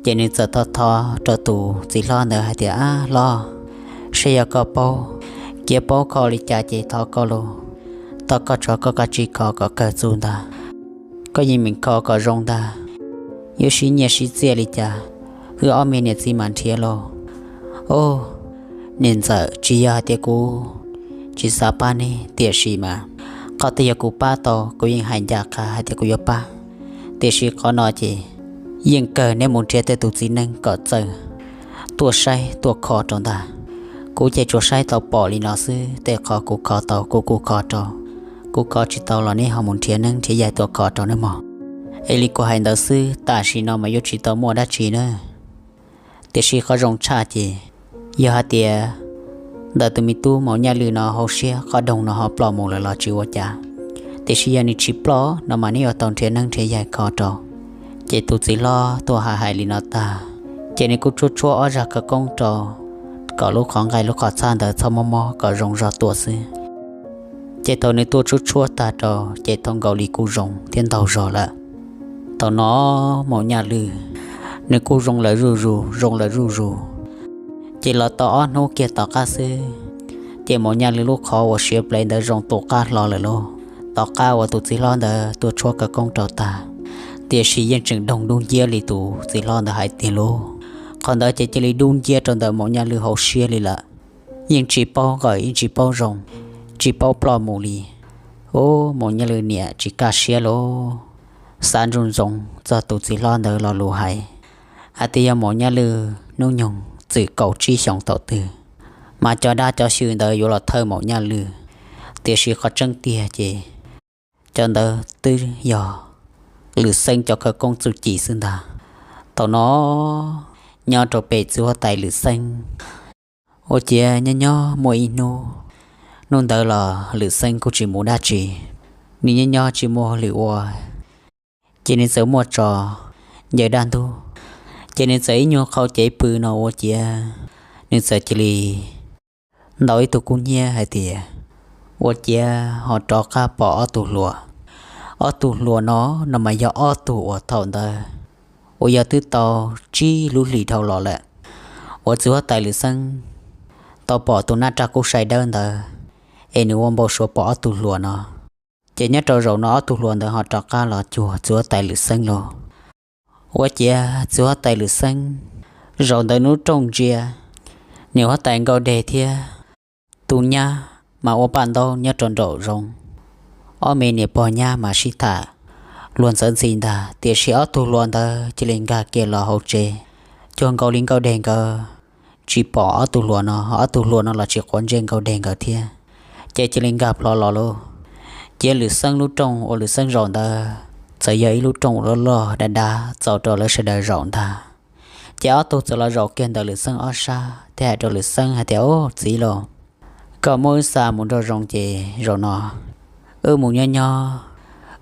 ces nws txawm thov thov rau tus txiv hlob ntawd hais tias, Ab hlob, saib yog koj paub, cia paub kho li cas ces thov koj los, thov koj tso koj kab tsij kho kom kawg txuj ntag. Koj yeej meem kho kom zoo ntag, yuav siv nyiaj siv txiaj li cas, wb ob me niam txiv mam nrhiav lauj. Ub, niam ntxawm, tsis yog hais tias kuv tsis xav pab neb, tiam sis mas qhov twg yog kuv pab tau kuv yeej hais ncaj qha hais tias kuv yuav pab. Tiam sis qhov no ces yeej kawg neb mus nrhiav tej tus txiv neeb kom txawj tuaj saib tuaj kho rau ntag. Kuv ces tsuas saib tau pom li no xwb, tej qhov kuv kho tau kuv kuj kho rau, kuv kho tsis tau los neb ho mus nrhiav neeb nrhiav yaig tuaj kho rau nawb mog. Es li kuv hais ntawd xwb, tam sim no mas yuav tsis tau muaj dab tsi na. Tiam sis qhov zoo tshaj ces yog hais tias ntawm tus me tub Maum Nyaj Lwj no hauv siab qhov doog no ho ploj mus lawm los tsis ua cas, tiam sis yog nws tsis ploj no mas neb yuav tau nrhiav neeb nrhiav yaig kho rau. Ces tus txiv hlob tuaj hais hais li no tag, ces nws kuj tshuab tshuab ob zaj khawv koob rau kom lub qhov nqaij lub qhov txhab ntawd txhob mob mob kom zoo zog tuaj xwb. Ces thaum nws tuaj tshuab tshuab tag rau ces tau nkaus li kuj zoo thiab ntaug zog lawm. Thaum no Maum Nyaj Lwj nws kuj zoo lawm zuj zus, zoo lawm zuj zus. Ces los tau ob hnub kiag tom qab xwb, ces Maum Nyaj Lwj lub qhov uas siav plev ntawd zoo tus qab hlo lawm lauj. Tom qab uas tus txiv hlob ntawd tuaj tshuab khawv koob rau tag, tiam sis yeej tseem doog dub nciab li tus txiv hlob ntawd hais tiag lauj. Qhov ntawd ces cia li dub nciab rau ntawm Maum Nyaj Lwj hauv siab li lawm. Yeej tsis paub nqawm yeej tsis paub zoo, tsis paub ploj mus li. Ub, Maum Nyaj Lwj niam tsis kaj siab lauj, xav ntsoov ntsoov txog tus txiv hlob ntawd lo lus hais hais tias yog Maum Nyaj Lwj hnub nyoog txwm kaum tsib xyoos thaum twg, mas cov dab cov xyw ntawd yuav los thawj Maum Nyaj Lwj. Tiam sis qhov tseeb tiag ces cov ntawd twb yog Lwm Xeeb cov khawv koob txuj ci xwb ntag. Thaum no nyob rau pem txiv huab tais Lwm Xeeb, ua ciav nyob nyob muaj ib hnub, hnub ntawd los Lwm Xeeb kuj tsis mus dab tsi, nws nyob nyob tsis muaj hauj lwm ua, ces nws txawm muaj tso ncaws dab ntub, ces nws txawm ib nyuag qhau cev pw no ua ciav nws txawm cia li ntaus ib tug kub hnyiab hais tias ua ciav ho rov qab pom ob tug hluas. Ob tug hluas no, no mas yog ob tug uas thaum ntawd uas yog twb tau tsib lub hlis dhau los lawm, uas txiv huab tais Lwm Xeeb tau pom tus nab raj kub sai dawb ntawd, es nws ua npau suav pom ob tug hluas no. Ces nyob rau zaum no ob tug hluas ntawd ho rov qab los cuag txiv huab tais Lwm Xeeb lauj. Ua ciav txiv huab tais Lwm Xeeb zaum ntawd nws lub rooj ntsia, niam huab tais Nkauj Deg thiab tus nyab mas ua paj ntaub nyob rau nraum zoov. Ob me niam pog nyab mas sib tham luag ntxawv ntxhi ntag, tiam sis ob tug hluas ntawd cia li nkag kiag los hauv tsev, cuag nkaus li Nkauj Deg nkawd tsis pom ob tug hluas no, ob tug hluas no los tsis quav ntsej Nkauj Deg nkawd thiab, ces cia li nkag plho los lauj. Cia Lwm Xeeb lub rooj uas Lwm Xeeb zaum ntawd txawm yog ib lub rooj uas loj loj dav dav txaus rau lawv sawv daws zaum ntag. Ces ob tug txawm los zaum kiag ntawm Lwm Xeeb ob sab thiab hais rau Lwm Xeeb hais tias, Au txiv lauj, koj muab wb xa mus nrog zoo ces zaum no wb mus nyob nyob,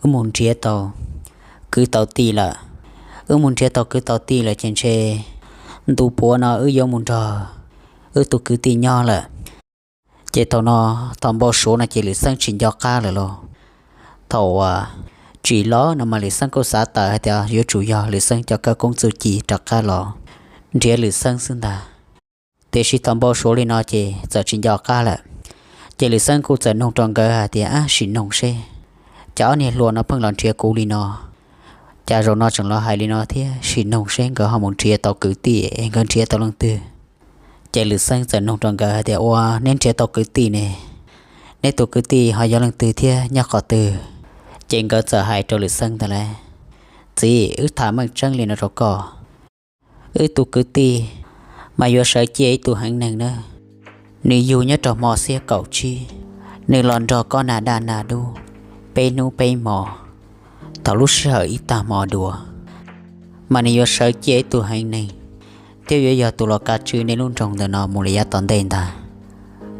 wb mus nrhiav tau kwv tau tij lawm. Wb mus nrhiav tau kwv tau tij lawm ces ntshe ntu puav no wb yuav mus nrog wb tus kwv tij nyob lawm. Ces thaum no, thaum npau suav no ces Lwm Xeeb tsis nco qab lawm lauj. Thaum uas tsim los no mas Lwm Xeeb kuj xav tawm hais tias yuav tsum yog Lwm Xeeb cov khawv koob txuj ci rov qab los nrhiav Lwm Xeeb xwb ntag. Tiam sis thaum npau suav li no ces txawm tsis nco qab lawm. Ces Lwm Xeeb kuj txawm nug rau nkawd hais tias, Ab, sim noog seb, cas ob niag hluas no pheej los nrhiav kuv li no, cas zaum no tseem los hais li no thiab, sim noog seb nkawd ho mus nrhiav tau kwv tij es nkawd nrhiav tau leej twg. Ces Lwm Xeeb txawm nug rau nkawd hais tias, Ua, neb nrhiav tau kwv tij ne, neb tus kwv tij ho yog leej twg thiab nyob qhov twg? Ces nkawd txawm hais rau Lwm Xeeb ntag lauj, Txiv, wb tham meej tseeb li no rau koj. Wb tus kwv tij mas yuav sawv ciaj ib tug heev neeg na. Nws yug nyob rau hmo xiab kaum tsib, nws los nrog koj nag daj nag dub, peb hnub peb hmo, thaum lub sij hawm ib tag hmo dua, mas nws yuav sawv ciaj ib tug heev neeg, thiab yuav yog tus los kav tswj nej lub nroog ntawm no mus li yav tom ntej ntag.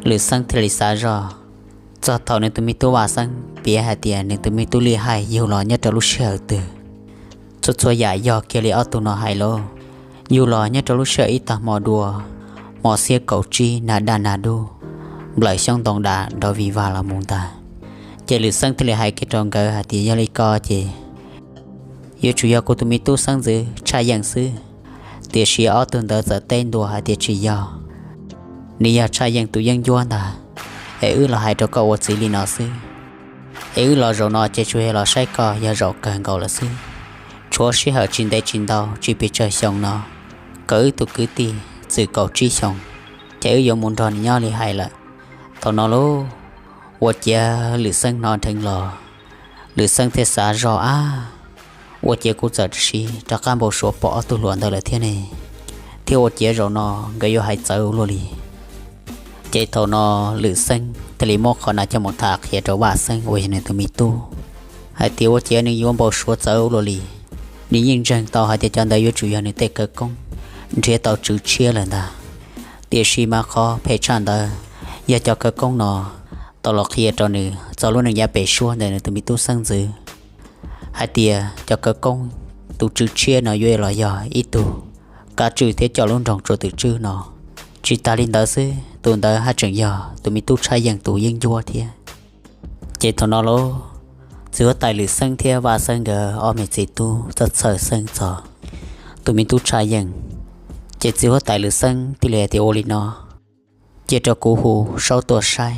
Lwm Xeeb thiaj li xav zoj, txog thaum nws tus me tub Vaj Xeeb piav hais tias nws tus me tub Lij Haij yug los nyob rau lub sij hawm twg, txhua txhua yam yog kiag li ob tug no hais lauj. Yug los nyob rau lub sij hawm ib tag hmo dua, hmo xiab kaum tsib nag daj nag dub, nplawm xyoob ntoo dam nrov vij vag los mus ntag. Ces Lwm Xeeb thiaj li hais kiag rau nkawd hais tias, Yog li ko ces yuav tsum yog kuv tus me tub xeeb ntxwv Tshaj Yeej xwb. Tiam sis ob tug ntawd txawm teb ntua hais tias, Tsis yog, nws yog Tshaj Yeej tus yeeb ncuab ntag, es wb los hais rau koj ua txiv li no xwb. Es wb los zaum no ces tsuas yog los saib koj yog zaum kawg nkaus lawm xwb. Tshuav sij hawm tsis ntev tsis ntau tsis pes tsawg xyoo no, kom wb tus kwv tij txwm kaum tsib xyoo, ces wb yuav mus nrog nws nyob li hais lawm. Thaum no lauj, ua ciav Lwm Xeeb hnov dheev los, Lwm Xeeb thiaj xav zoj, Ab, ua ciav kuv txawm tab sis rov qab npau suav pom ob tug hluas ntawd lawm thiab ne, thiab ua ciav zaum no nkawd yuav hais txawv ua luaj li. Ces thaum no Lwm Xeeb thiaj li muab qhov no coj mus tham qhia rau Vaj Xeeb uas yog nws tus me tub, hais tias ua ciav nws yuav npau suav txawv ua luaj li. Nws yeej ntseeg tau hais tias cov ntawd yuav tsum yog nws tej khawv koob nrhiav tau tswv tshiab lawm ntag. Tiam sis mas qhov phem tshaj ntawd yog cov khawv koob no tau los qhia rau nws txog lub neej yav pem suab ntawm nws tus me tub xeeb ntxwv, hais tias cov khawv koob, tus tswv tshiab no yuav los yog ib tug kav tswj thiab coj lub nroog Tsuas Twm Tswb no. Tsis tas li ntawd xwb, tus ntawd haj tseem yog tus me tub Tshaj Yeej tus yeeb ncuab thiab. Ces thaum no lauj, txiv huab tais Lwm Xeeb thiab Vaj Xeeb nkawd ob me txiv tub txawm txhawj xeeb txog tus me tub Tshaj Yeej. Ces txiv huab tais Lwm Xeeb thiaj li hais tias, Ua li no, cia rau kuv hu Saub tuaj saib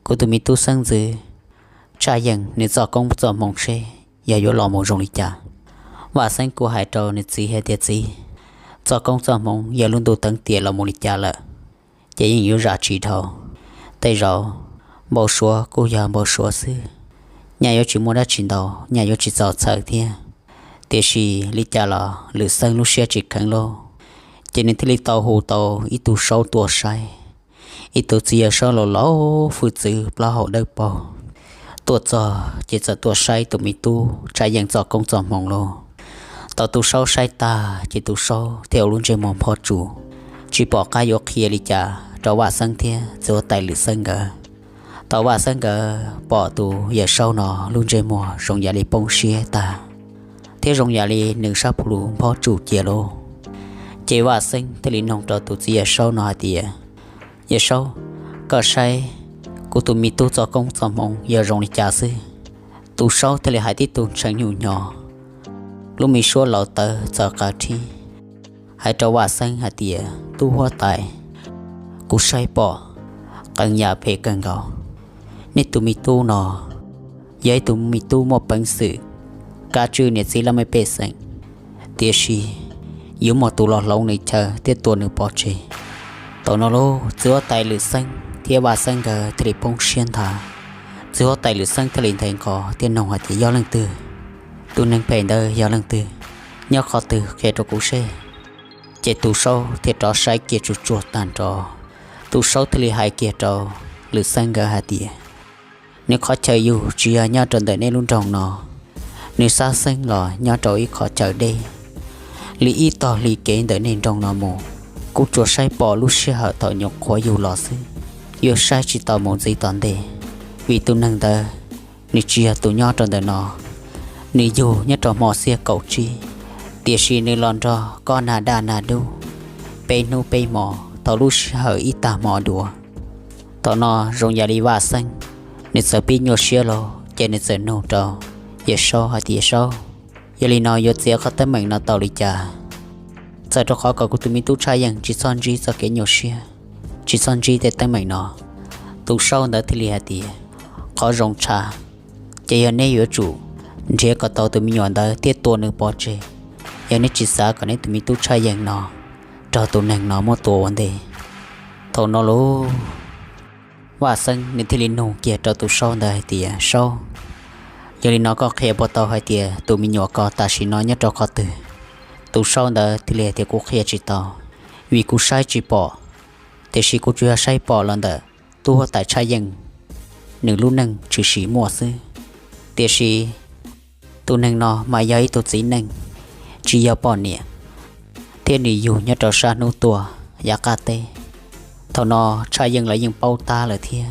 kuv tus me tub xeeb ntxwv Tshaj Yeej nws txoj koob txoj hmoov seb yog yuav los mus zoo li cas. Vaj Xeeb kuj hais rau nws txiv hais tias, Txiv, txoj koob txoj hmoov yog lub ntuj teev tiam los mus li cas lawm, ces yeej yuav zam tsis dhau. Tej zaum npau suav kuj yog npau suav xwb, nyaj yuav tsis muaj dab tsi ntau, nyaj yuav tsis txaus txhawj thiab. Tiam sis li cas los Lwm Xeeb lub siab tsis kheev lauj, ces nws thiaj li tau hu tau ib tug Saub tuaj saib. Ib tug txiv yawg Saub laus laus, hwj txwv, plaub hau dawb paug, tuaj txog ces txawm tuaj saib tus me tub Tshaj Yeej txoj koob txoj hmoov lauj. Tau tus Saub saib tag ces tus Saub thiaj ua lub ntsej muag nphob tsuj, tsis pom qab yuav qhia li cas rau Vaj Xeeb thiab txiv huab tais Lwm Xeeb nkawd. Tau Vaj Xeeb nkawd pom tus yawg Saub no lub ntsej muag zoo yam li poob siab tag, thiab zoo yam li nws sab plhu nphob tsuj cia lauj. Ces Vaj Xeeb thiaj li nug rau tus txiv yawg Saub no hais tias, Yawg Saub, koj saib kuv tus me tub txoj koob txoj hmoov yog zoo li cas xwb? Tus Saub thiaj li hais tib tug ntshee nyuj nyo, lub me suab laus tawv txaws qas rhib, hais rau Vaj Xeeb hais tias, Tub huab tais, kuv saib pom qee yam phem kawg nkaus. Nej tus me tub no yog ib tug me tub muaj peev xwm, kav tswj niam txiv laj mej pej xeem, tiam sis yuav muaj tus los hloov nws chaw thiab tua nws pov tseg. Thaum no lauj, txiv huab tais Lwm Xeeb thiab Vaj Xeeb nkawd thiaj li poob siab nthav. Txiv huab tais Lwm Xeeb thiaj li nthe nqos thiab nug hais tias, Yog leej twg? Tus neeg phem ntawd yog leej twg? Nyob qhov twg? Qhia rau kuv seb. Ces tus Saub thiaj rov saib kiag tsuj tsuag tag nrho. Tus Saub thiaj li hais kiag rau Lwm Xeeb nkawd hais tias, Nws qhov chaw yug tsis yog nyob rau ntawm nej lub nroog no, nws xab xeeb los nyob rau ib qhov chaw deb li ib tog hli kev ntawm nej nroog no mus. Kuv tsuas saib pom lub sij hawm thaum nyuam qhuav yug los xwb, yuav saib tsis tau mus ntxiv tom ntej, vim tus neeg ntawd nws tsis yog tus nyob rau ntawm no. Nws yug nyob rau hmo xiab kaum tsib, tiam sis nws los nrog koj nag daj nag dub, peb hnub peb hmos, tau lub sij hawm ib tag hmo dua. Thaum no zoo yam li Vaj Xeeb nws txawm pib nyuaj siab los ces nws txawm nug rau Yawm Saub hais tias, Yawm Saub, yog li no yuav txiav qhov teeb meem no tau li cas? Txawm rau qhov kom kuv tus me tub Tshaj Yeej tsis txhob ntsib txoj kev nyuaj siab, tsis txhob ntsib tej teeb meem no. Tus Saub ntawd thiaj li hais tias, Qhov zoo tshaj ces yog neb yuav tsum nrhiav kom tau tus me nyuam ntawd thiab tua nws pov tseg. Yog neb tsis xav kom neb tus me tub Tshaj Yeej no raug tus neeg no muab tua ua ntej. Thaum no lauj, Vaj Xeeb nws thiaj li nug kiag rau tus Saub ntawd hais tias, Saub, yog li no koj qhia puas tau hais tias tus me nyuam ko tam sim no nyob rau qhov twg? Tus Saub ntawd thiaj li hais tias, Kuv qhia tsis tau, vim kuv saib tsis pom, tiam sis kuv tsuas yog saib pom los ntawm tub huab tais Tshaj Yeej nws lub neej tshwm sim muaj xwb. Tiam sis tus neeg no mas yog ib tug txiv neej, tsis yog poj niam, thiab nws yug nyob rau sab hnub tuaj yav qab teb. Thaum no Tshaj Yeej los yeej paub tab lawm thiab.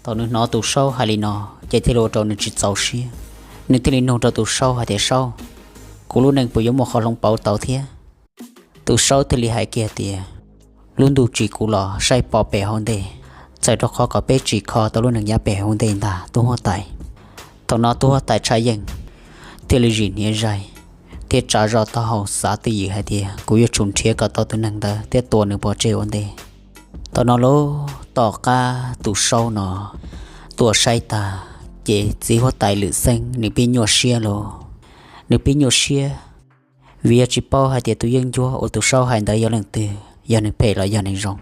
Thaum nws hnov tus Saub hais li no, ces thiaj li ua rau nws tsis txaus siab. Nws thiaj li nug rau tus Saub hais tias, Saub, kuv lub neej puas yuav muaj qhov hloov pauv tau thiab? Tus Saub thiaj li hais kiag tias, Lub ntuj tsim kuv los saib pom pem hauv ntej, txawm rau qhov kom peb tsim kho tau lub neej yav pem hauv ntej ntag tub huab tais. Thaum no tub huab tais Tshaj Yeej thiaj li zim hniav zaig thiab tsa zoj taub hau xav twj ywm hais tias, Kuv yuav tsum nrhiav kom tau tus neeg ntawd thiab tua nws pov tseg ua ntej. Thaum no lauj, tom qab tus Saub no tuaj saib tag, ces txiv huab tais Lwm Xeeb nws pib nyuaj siab lauj. Nws pib nyuaj siab vim yog tsis paub hais tias tus yeeb ncuab uas tus Saub hais ntawd yog leej twg, yog neeg phem los yog neeg zoo.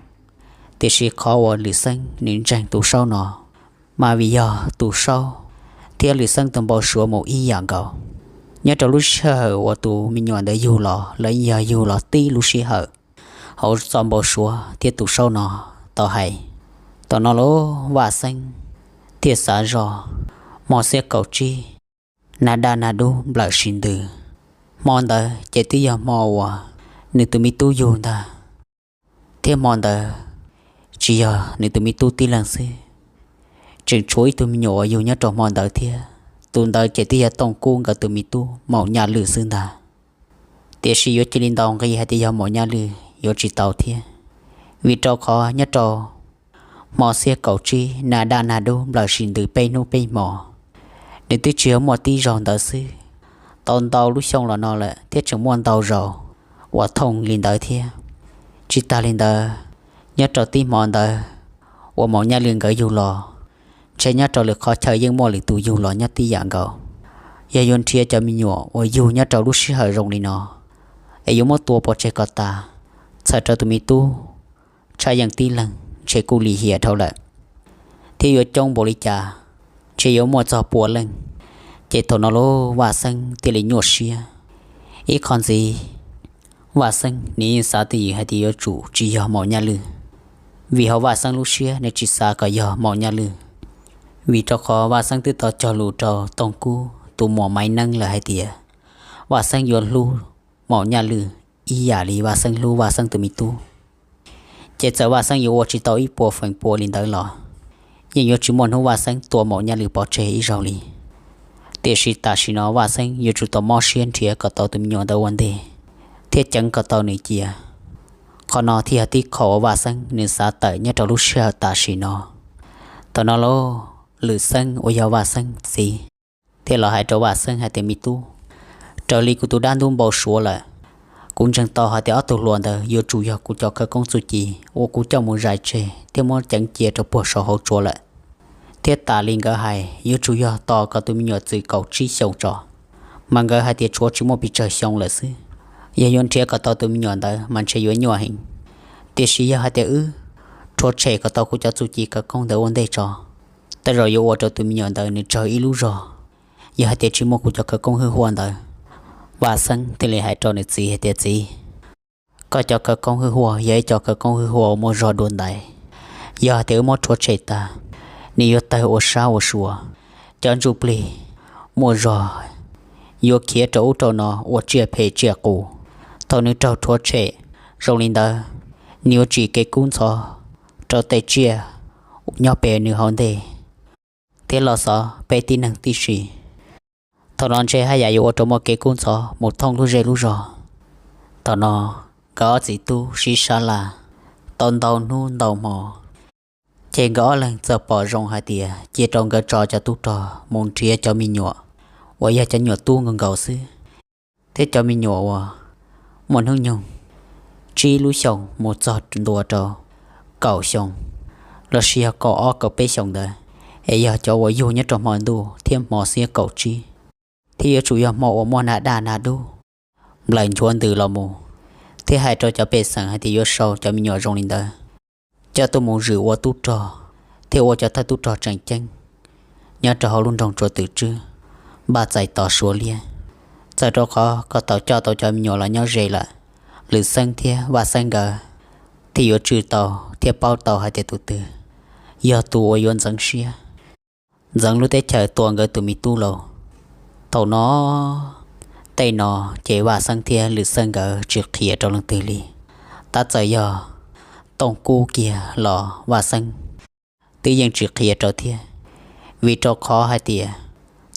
Tiam sis qhov uas Lwm Xeeb nws ntseeg tus Saub no, mas vim yog tus Saub thiab Lwm Xeeb tus npau suav mus ib yam nkaus. Nyob rau lub sij hawm uas tus me nyuam ntawd yug los, lawv yog yug los tib lub sij hawm hauv txoj npau suav thiab tus Saub no tau hais. Thaum no lauj, Vaj Xeeb thiaj xav zoj, hmo xiab kaum tsib, nag daj nag dub nplawm sis ntws. Hmo ntawd ces twb yog hmo uas nws tus me tub yug ntag, thiab hmo ntawd tsis yog nws tus me tub tib leeg xwb, tseem tshuav ib tug me nyuam uas yug nyob rau hmo ntawd thiab. Tus ntawd ces twb yog Tooj Kub nkawd tus me tub Maum Nyaj Lwm xwb ntag. Tiam sis yuav cia li ntaus nqi hais tias yog Maum Nyaj Lwm yuav tsis tau thiab, vim rau qhov nyob rau hmo xiab kaum tsib nag daj nag dub nplawm sis ntws peb hnub peb hmo, nws twb tsis yog muaj tib zaug ntawd xwb. Tau ntau lub xyoo los no lawm thiab tseem muaj ntau zaus uas thooj li ntawd thiab. Tsis tas li ntawd, nyob rau tib hmo ntawd uas Maum Nyaj Lwm nkawd yug los, ntshe nyob rau lwm qhov chaw yeej muaj lwm tus yug los nyob tib yam nkaus. Yog yuav nrhiav cov me nyuam uas yug nyob rau lub sij hawm zoo li no es yuav muab tua pov tseg kom tas, txhawm rau tus me tub Tshaj Yeej tib leeg ntshe kuj lim hiam dhau lawm, thiab yuav coob npaum li cas ntshe yuav muaj txog pua leej. Ces thaum no lauj, Vaj Xeeb thiaj li nyuaj siab. Ib qho ntxiv, Vaj Xeeb nws yeej xav twj ywm hais tias yuav tsum tsis yog Maum Nyaj Lwm, vim hauv Vaj Xeeb lub siab nws tsis xav kom yog Maum Nyaj Lwm, vim rau qhov Vaj Xeeb twb tau cog lus rau Tooj Kub tus muam Maiv Neeb lawm hais tias Vaj Xeeb yuav hlub Maum Nyaj Lwm ib yam li Vaj Xeeb hlub Vaj Xeeb tus me tub. Ces txawm Vaj Xeeb yuav ua tsis tau ib puas feem pua li ntawd los, yeej yuav tsis muaj hnub Vaj Xeeb tua Maum Nyaj Lwm pov tseg ib zaug li. Tiam sis tam sim no Vaj Xeeb yuav tsum tau mob siab nrhiav kom tau tus me nyuam ntawd ua ntej, thiab ceev kom tau nws cia. Qhov no thiaj yog tib qho uas Vaj Xeeb nws xav tawm nyob rau lub sij hawm tam sim no. Thaum no lauj, Lwm Xeeb uas yog Vaj Xeeb txiv thiaj los hais rau Vaj Xeeb hais tias, Me tub, raws li kuv tus dab ntub npau suav lawm, kuv ntseeg tau hais tias ob tug hluas ntawd yuav tsum yog kuv cov khawv koob txuj ci uas kuv coj mus zais tseg thiab muab ceev cia rau puag saum hauv tsua lawm. Thiab tas li nkawd hais yuav tsum yog tos kom tus me nyuam txwm kaum tsib xyoos tso, mas nkawd hais tias tshuav tsis muaj pes tsawg xyoo lawm xwb. Yog yuav nrhiav kom tau tus me nyuam ntawd mas ntshe yuav nyuaj heev. Tiam sis yog hais tias wb rhuav tshem kom tau kuv cov txuj ci khawv koob ntawd ua ntej tso, tej zaum yuav ua rau tus me nyuam ntawd nws tsawg ib lub zog. Yog hais tias tsis muaj kuv cov khawv koob hwj huaj ntawd. Vaj Xeeb thiaj li hais rau nws txiv hais tias, Txiv, koj cov khawv koob hwj huaj yog ib co khawv koob hwj huaj uas muaj zog dua ntais. Yog hais tias wb muab rhuav tshem tag, nws yuav tawg ua sab ua sua, cov ntsuj plig muaj zog yuav khiav rau ub rau no ua tsiaj phem tsiaj qus. Thaum nws raug rhuav tshem zoo li ntawd, nws yuav tsim kev kub ntxhov rau tej tsiaj nyob pem nws hauv ntej thiab los xov peb tib neeg tib si. Thaum no ntshe haj yam yuav ua rau muaj kev kub ntxhov mus thoob lub zej lub zog. Thaum no nkawd ob txiv tub sib sab laj tau ntau hnub ntau hmo. Ces nkawd ob leeg txawm pom zoo hais tias cia rau nkawd tso cov tub rog mus nrhiav cov me nyuam uas yog cov nyuam tub nkaus nkaus xwb, thiab cov me nyuam uas muaj hnub nyoog tsib lub xyoos mus txog ntua rau kaum xyoo, los sis yog kaum ob kaum peb xyoos ntawd, es yog cov uas yug nyob rau hmo ntuj thiab hmo xiab kaum tsib, thiab yuav tsum yog hmo uas muaj nag daj nag dub nplaws nchuav ntws los mus, thiab hais rau cov pej xeem hais tias yuav sau cov me nyuam zoo li ntawd coj tuaj mus zwm ua tub rog, thiab ua cov thawj tub rog tseem ceeb nyob rau hauv lub nroog Tsua Twm Tswb, npaj txais tos Suav liab. Txawm rau qhov kom tau coj tau cov me nyuam los nyob ze lawm, Lwm Xeeb thiab Vaj Xeeb nkawd thiaj yuav tswj tau thiab paub tau hais tias tus twg yog tus uas yuav ntxeev siab ntxeev lub teb chaws tua nkawd tus me tub lauj. Thaum no, tej no ces Vaj Xeeb thiab Lwm Xeeb nkawd tsis qhia rau leej twg li. Tab txawm yog Tooj Kub kiag los Vaj Xeeb twb yeej tsis qhia rau thiab, vim rau qhov hais tias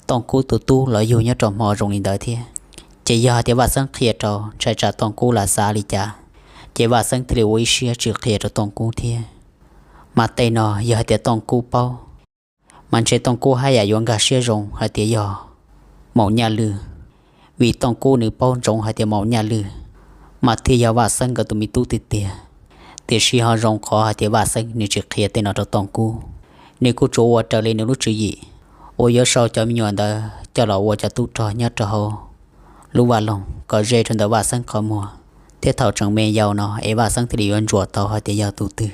Tooj Kub tus tub los yug nyob rau hmo zoo li ntawd thiab. Ces yog hais tias Vaj Xeeb qhia rau, ntshai tsam Tooj Kub lam xav li cas, ces Vaj Xeeb thiaj li ua ib siab tsis qhia rau Tooj Kub thiab. Mas tej no yog hais tias Tooj Kub paub, mas ntshe Tooj Kub haj yam yuav nkag siab zoo hais tias yog Maum Nyaj Lwj, vim Tooj Kub nws paub ntsoov hais tias Maum Nyaj Lwj mas thiaj yog Vaj Xeeb nkawd tus me tub tiag tiag. Tiam sis ho zoo qhov hais tias Vaj Xeeb nws tsis qhia tej no rau Tooj Kub, nws kuj tsuas ua raws li nws lub tswv yim uas yuav sau cov me nyuam ntawd coj los ua cov tub rog nyob rau hauv lub vaj loog kom ze rau ntawm Vaj Xeeb qhov muag, thiab thaum tseem me yau no es Vaj Xeeb thiaj li yuav ntsuas tau hais tias yog tus twg.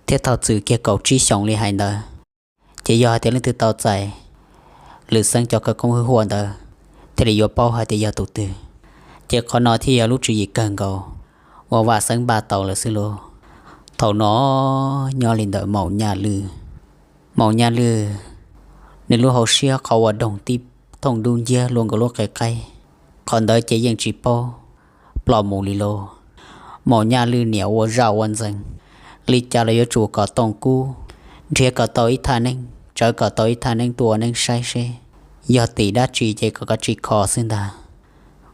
Thiab thaum txwm kiag kaum tsib xyoos li hais ntawd, ces yog hais tias leej twg tau txais Lwm Xeeb cov khawv koob hwj huam ntawd, thiaj li yuav paub hais tias yog tus twg. Ces qhov no thiaj yog lub tswv yim kawg nkaus uas Vaj Xeeb npaj tau lawm xwb lauj. Thaum no, nyob li ntawm Maum Nyaj Lwj, Maum Nyaj Lwj nws lub hauv siab qhov uas doog tib thooj dub nciab luaj nkaus lub qe qaib, qhov ntawd ces yeej tsis paub ploj mus li lauj. Maum Nyaj Lwj niam ua zaj ua ntxees li cas los yuav tsum kom Tooj Kub nrhiav kom tau ib thaj neeb, tsawv kom tau ib thaj neeb tuaj ua neeb saib seb yog tim dab tsi ces kom kav tsij kho xwb ntag.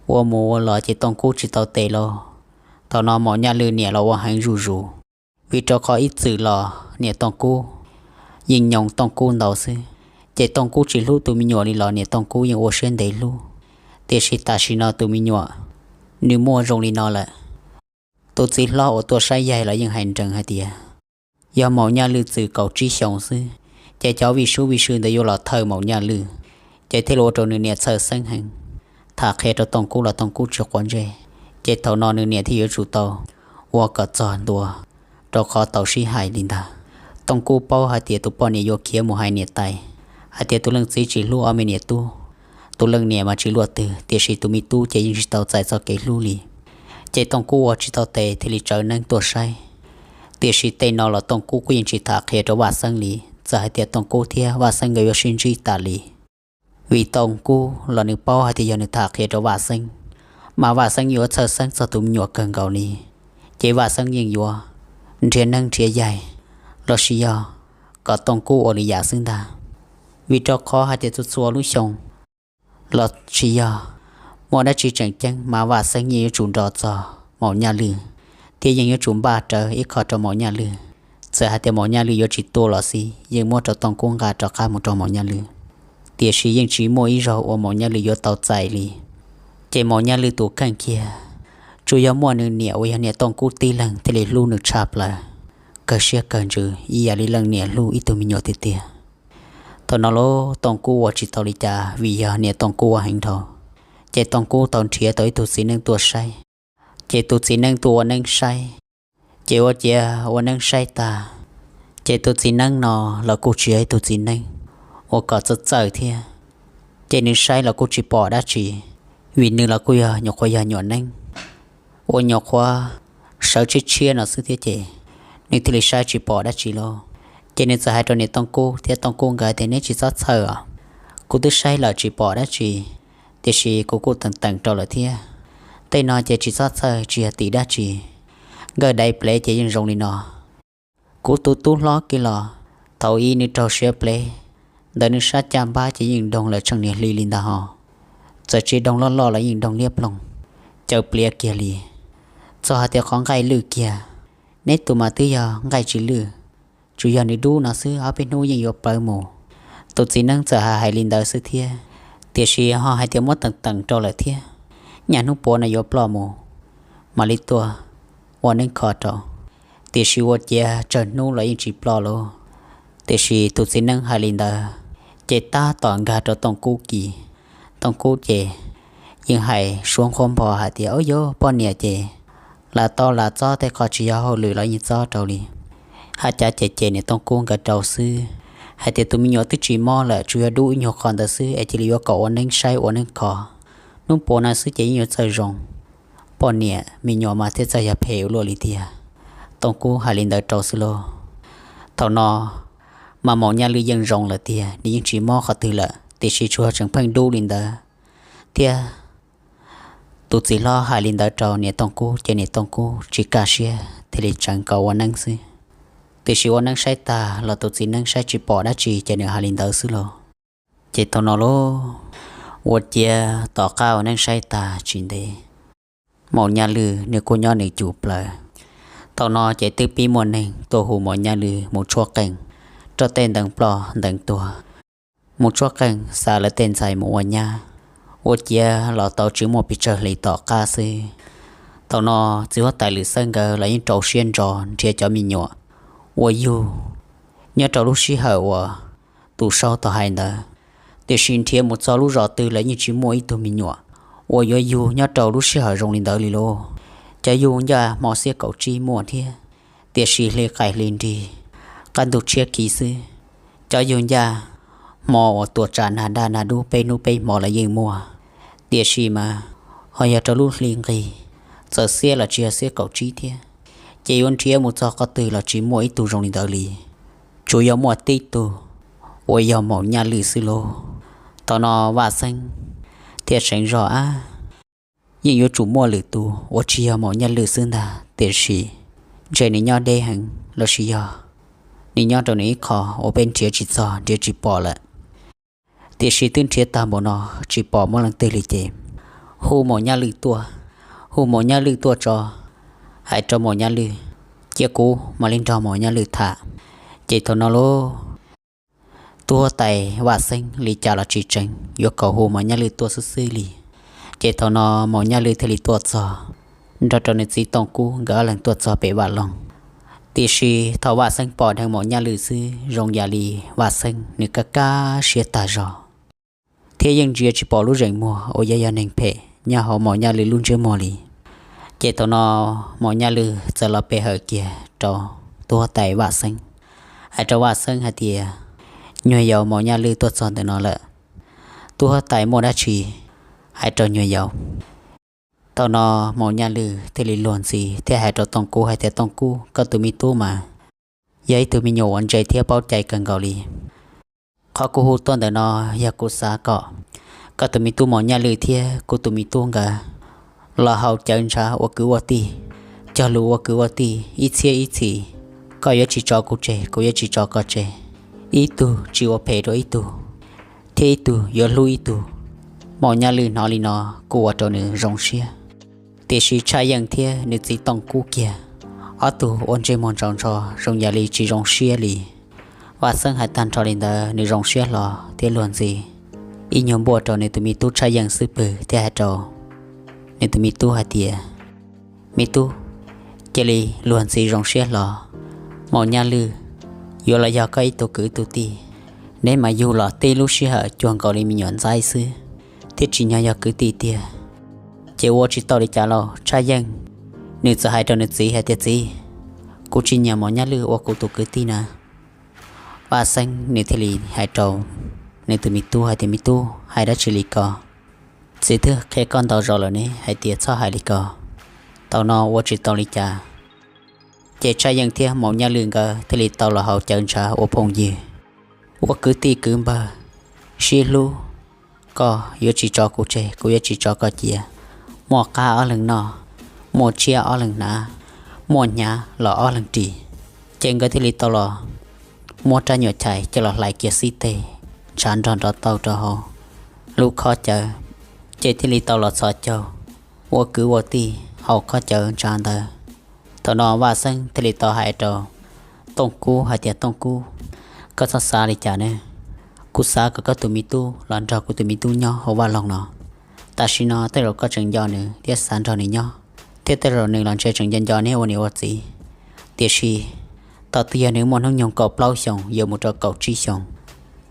Ua mus ua los ces Tooj Kub tsis tau tes lauj. Thaum no Maum Nyaj Lwj niam los ua heev zuj zus, vim rau qhov ib txwm los niam Tooj Kub yeej nyoo Tooj Kub ntau xwb, ces Tooj Kub tsis hlub tus me nyuam li los niam Tooj Kub yeej ua siab ntev hlub. Tiam sis tam sim no tus me nyuam nws muaj zoo li no lawm, tus txiv hlob uas tuaj saib yaig los yeej hais nrees hais tias yog Maum Nyaj Lwj txwm kaum tsib xyoos xwb, ces cov vij sub vij sw ntawd yuav los thawj Maum Nyaj Lwj, ces thiaj li ua rau nws niam txhawj xeeb heev. Tham qhia rau Tooj Kub los Tooj Kub tsis quav ntsej, ces thaum no nws niam thiaj yuav tsum tau ua kom txog ntua, rau qhov tau sib hais li ntag. Tooj Kub paub hais tias tus poj niam yuav khiav mus hais niam tais hais tias tus leej txiv tsis hlub ob me niam tub, tus leej niam mas tsis luaj twg, tiam sis tus me tub ces yeej tsis tau txais txoj kev hlub li. Ces Tooj Kub ua tsis tau tes thiaj li tsawv neeb tuaj saib. Tiam sis tej no los Tooj Kub kuj yeej tsis tham qhia rau Vaj Xeeb li, txawm hais tias Tooj Kub thiab Vaj Xeeb nkawd yuav sib ntsib tas li. Vim Tooj Kub los nws paub hais tias yog nws tham qhia rau Vaj Xeeb, mas Vaj Xeeb yuav txhawj xeeb txog tus me nyuam kawg nkaus li. Ces Vaj Xeeb yeej yuav nrhiav neeb nrhiav yaig, los sis yog kom Tooj Kub ua li yam xwb ntag. Vim rau qhov hais tias txhua txhua lub xyoo los sis yog muaj dab tsi tseem ceeb mas Vaj Xeeb yeej yuav tsum nrog txog Maum Nyaj Lwj, thiab yeej yuav tsum npaj rawv ib qho rau Maum Nyaj Lwj. Txawm hais tias Maum Nyaj Lwj yuav tsis tuaj los xij, yeej muab rau Tooj Kub nqa rov qab mus rau Maum Nyaj Lwj. Tiam sis yeej tsis muaj ib zaug uas Maum Nyaj Lwj yuav tau txais li. Ces Maum Nyaj Lwj tus kheej kiag, tsuas yog muaj nws niam uas yog niam Tooj Kub tib leeg thiaj li hlub nws tshaj plaws, kawg siab kawg ntsws ib yam li leej niam hlub ib tug me nyuam tiag tiag. Thaum no los Tooj Kub ua tsis tau li cas vim yog niam Tooj Kub ua heev dhau. Ces Tooj Kub tau nrhiav tau ib tug txiv neeb tuaj saib. Ces tus txiv neeb tuaj ua neeb saib, ces ua ciav ua neeb saib tag, ces tus txiv neeb no los kuj tsis yog ib tug txiv neeb uas kom txawj txawj thiab. Ces nws saib los kuj tsis pom dab tsi, vim nws los kuj yog nyuam qhuav yog nyuam neeb uas nyuam qhuav sawv tshiab tshiab no xwb thiab ces nws thiaj li saib tsis pom dab tsi lauj. Ces nws txawm hais rau niam Tooj Kub thiab Tooj Kub nkawd tias, neb tsis txhob txhawj os, kuv twb saib lawm tsis pom dab tsi, tiam sis kuv kuj teem teem rau lawm thiab. Tej no ces tsis txhob txhawj, tsis yog tim dab tsi. Nkawj daiv plev ces yeej zoo li no. Kuv tus tub hlob kiag los, thaum ub nws raug siav plev, ntawm nws sab caj npab ces yeej doog lawm tsheej niag hli li ntag hos. Txawm tsis doog loj loj los yeej doog liab ploog, caws pliav kiag li. Txog hais tias qhov nqaij lwj kiag, Neb tus mas twb yog nqaij tsis lwj, tsuas yog nws dub no xwb, ob peb hnub yeej yuav plawv mus. Tus txiv neeb txawm hais hais li ntawd xwb thiab, tiam sis ho hais tias muab teem teem rau lawm thiab, nyaj hnub puav no yuav ploj mus mam li tuaj ua neeb kho rau. Tiam sis ua ciav tsawg hnub los yeej tsis ploj lauj. Tiam sis tus txiv neeb hais li ntawd, ces tab tom nkag rau Tooj Kub kis. Tooj Kub ces yeej hais suab nqhuab npo hais tias, Ub, yuav poj niam ces lav tau lav txob tej qho tsis yog hauj lwm los yeej txob rau li. Hais cas ces ces niam Tooj Kub nkawd rau xwb, hais tias tus me nyuam twb tsis mob lawm, tsuas yog dub ib nyuag qho ntawd xwb es cia li yuav kom ua neeb saib ua neeb kho. Hnub puav no xwb ces yeej yuav txawj zoo. Poj niam me nyuam mas thiaj txawj yog phem ua luaj li tiag. Tooj Kub hais li ntawd rau xwb lauj. Thaum no mas Maum Nyaj Lwj yeej zoo lawm tiag, nws yeej tsis mob qhov twg lawm, tiam sis tsuas tseem pheej dub li ntawd thiab. Tus txiv hlob hais li ntawd rau niam Tooj Kub ces niam Tooj Kub tsis kaj siab thiaj li tseev kom ua neeb xwb. Tiam sis ua neeb saib tag los tus txiv neeb saib tsis pom dab tsi ces nws hais li ntawd xwb lauj. Ces thaum no lauj, ua ciav tom qab ua neeb saib tag tsis ntev, Maum Nyaj Lwj nws kuj nyob nws cum plaws. Thaum no ces twb pib muaj neeg tuaj hu Maum Nyaj Lwj mus tshuab qeej rau tej ntees ploj ntees tuag, mus tshuab qeej xa lawv tej ntxhais mus ua nyab. Ua ciav los tau tsis muaj pes tsawg hlis tom qab xwb, thaum no txiv huab tais Lwm Xeeb nkawd los yeej rau siab ntso nrhiav cov me nyuam uas yug nyob rau lub sij hawm uas tus saub tau hais ntawd. Tiam sis nrhiav mus txog lub zos twg los yeej tsis muaj ib tug me nyuam uas yuav yug nyob rau lub sij hawm zoo li ntawd li lauj. Cov yug ncaj hmo xiab kaum tsib muaj thiab, tiam sis hli qaij hli nrig, qab ntuj tshiab khiv xwb. Cov yug ncaj hmo uas tuam tsam nag daj nag dub peb hnub peb hmo los yeej muaj, tiam sis mas ho yog rau lub hli nqig, txawm xiab los tsis yog xiab kaum tsib thiab, ces yuav nrhiav mus txog qhov twg los tsis muaj ib tug zoo li ntawd li. Tsuas yog muaj tib tug uas yog Maum Nyaj Lwj xwb lauj. Thaum no Vaj Xeeb thiaj seev zog ab, yeej yuav tsum muaj lwm tus uas tsis yog Maum Nyaj Lwj xwb ntag, tiam sis ntshe nws nyob deb heev los sis yog nws nyob rau nws ib qho uas peb nrhiav tsis txog nrhiav tsis pom lawm. Tiam sis twb nrhiav tag npaum no tsis pom muaj leej twg li ces hu Maum Nyaj Lwj tuaj, hu Maum Nyaj Lwj tuaj tso, hais rau Maum Nyaj Lwj, cia kuv mam li nrog Maum Nyaj Lwj tham. Ces thaum no lauj, tub huab tais Vaj Xeeb li cas los tsis tseev yuav kom hu Maum Nyaj Lwj tuaj xwb xwb li. Ces thaum no Maum Nyaj Lwj thiaj li tuaj txog nrog rau nws txiv Tooj Kub nkawd ob leeg tuaj txog pem Vaj Loog. Tiam sis thaum Vaj Xeeb pom dheev Maum Nyaj Lwj xwb zoo yam li Vaj Xeeb nws kaj kaj siab tag zog, thiab yeej ntsia tsis pom lub zeem muag uas yog yog neeg phem nyob hauv Maum Nyaj Lwj lub ntsiab muag li. Ces thaum no Maum Nyaj Lwj txawm los pe hawm kiag rau tub huab tais Vaj Xeeb, hais rau Vaj Xeeb hais tias, nyuag yaus Maum Nyaj Lwj tuaj txog ntawm no lawm, tub huab tais muaj dab tsi hais rau nyuag yaus. Thaum no Maum Nyaj Lwj thiaj li luag ntxhi thiab hais rau Tooj Kub hais tias, Tooj Kub, koj tus me tub mas yog ib tug me nyuam uas ntse thiab paub cai kawg nkaus li. Qhov kuv hu tuaj ntawm no yog kuv xav kom koj tus me tub Maum Nyaj Lwj thiab kuv tus me tub nkawd los haus cawv ntshav ua kwv ua tij, cog lus ua kwv ua tij ib txhiab ib txhis. Koj yuav tsis tso kuv tseg, kuv yuav tsis tso koj tseg. Ib tug tsis ua phem rau ib tug, thiab ib tug yuav hlub ib tug. Maum Nyaj Lwj hnov li no kuj ua rau nws zoo siab, tiam sis Tshaj Yeej thiab nws txiv Tooj Kub kiag, ob tug ua ntsej muag ntsaus ntsho zoo yam li tsis zoo siab li. Vaj Xeeb hais tag nrho li ntawd nws zoo siab hlo thiab luag ntxhi ib nyuag npuaj rau nws tus me tub Tshaj Yeej xub pwg thiab hais rau nws tus me tub hais tias, me tub, cia li luag ntxhi zoo siab hlo. Maum Nyaj Lwj yuav los yog koj ib tug kwv tug tij, neb mas yug los tib lub sij hawm cuag nkaus li me nyuam ntxaib xwb, thiab tsim nyog yog kwv tij tiag. Ces ua tsis tau li cas lauj, Tshaj Yeej nws txawm hais rau nws txiv hais tias, txiv, kuv tsis nyiam Maum Nyaj Lwj ua kuv tus kwv tij na. Vaj Xeeb nws thiaj li hais rau nws tus me tub hais tias, me tub, hais dab tsi li ko? Txiv twb qhia koj ntau zaus lawm ne hais tias txhob hais li ko. Thaum no ua tsis tau li cas, ces Tshaj Yeej thiab Maum Nyaj Lwj nkawd thiaj li tau los haus cawv ntshav ua phooj ywg, ua kwv tij kwv npawg, sib hlub. Koj yuav tsis tso kuv tseg, kuv yuav tsis tso koj cia. Muaj qab ob leeg noj, muaj tshiab ob leeg hnav, muaj hnyav los ob leeg ris. Ces nkawd thiaj li tau los muab rab nyuam chais coj los hlais kiag xib teg ntshav nrog nrov tau rau hauv lub khob cawv, ces thiaj li tau los txhos caug ua kwv ua tij haus khob cawv ntshav ntawd. Thaum no Vaj Xeeb thiaj li tau hais rau Tooj Kub hais tias, Tooj Kub, koj txhob xav li cas ne. Kuv xav kom koj tus me tub los nrog kuv tus me tub nyob hauv vaj loog no, tam sim no tej zaum koj tseem nco nws thiab xav nrog nws nyob, thiab tej zaum nws los ntshe tseem nco nco neb ua niam ua txiv. Tiam sis thaum twg yog nws muaj hnub nyoog kaum plaub xyoos yuav mus rau kaum tsib xyoos,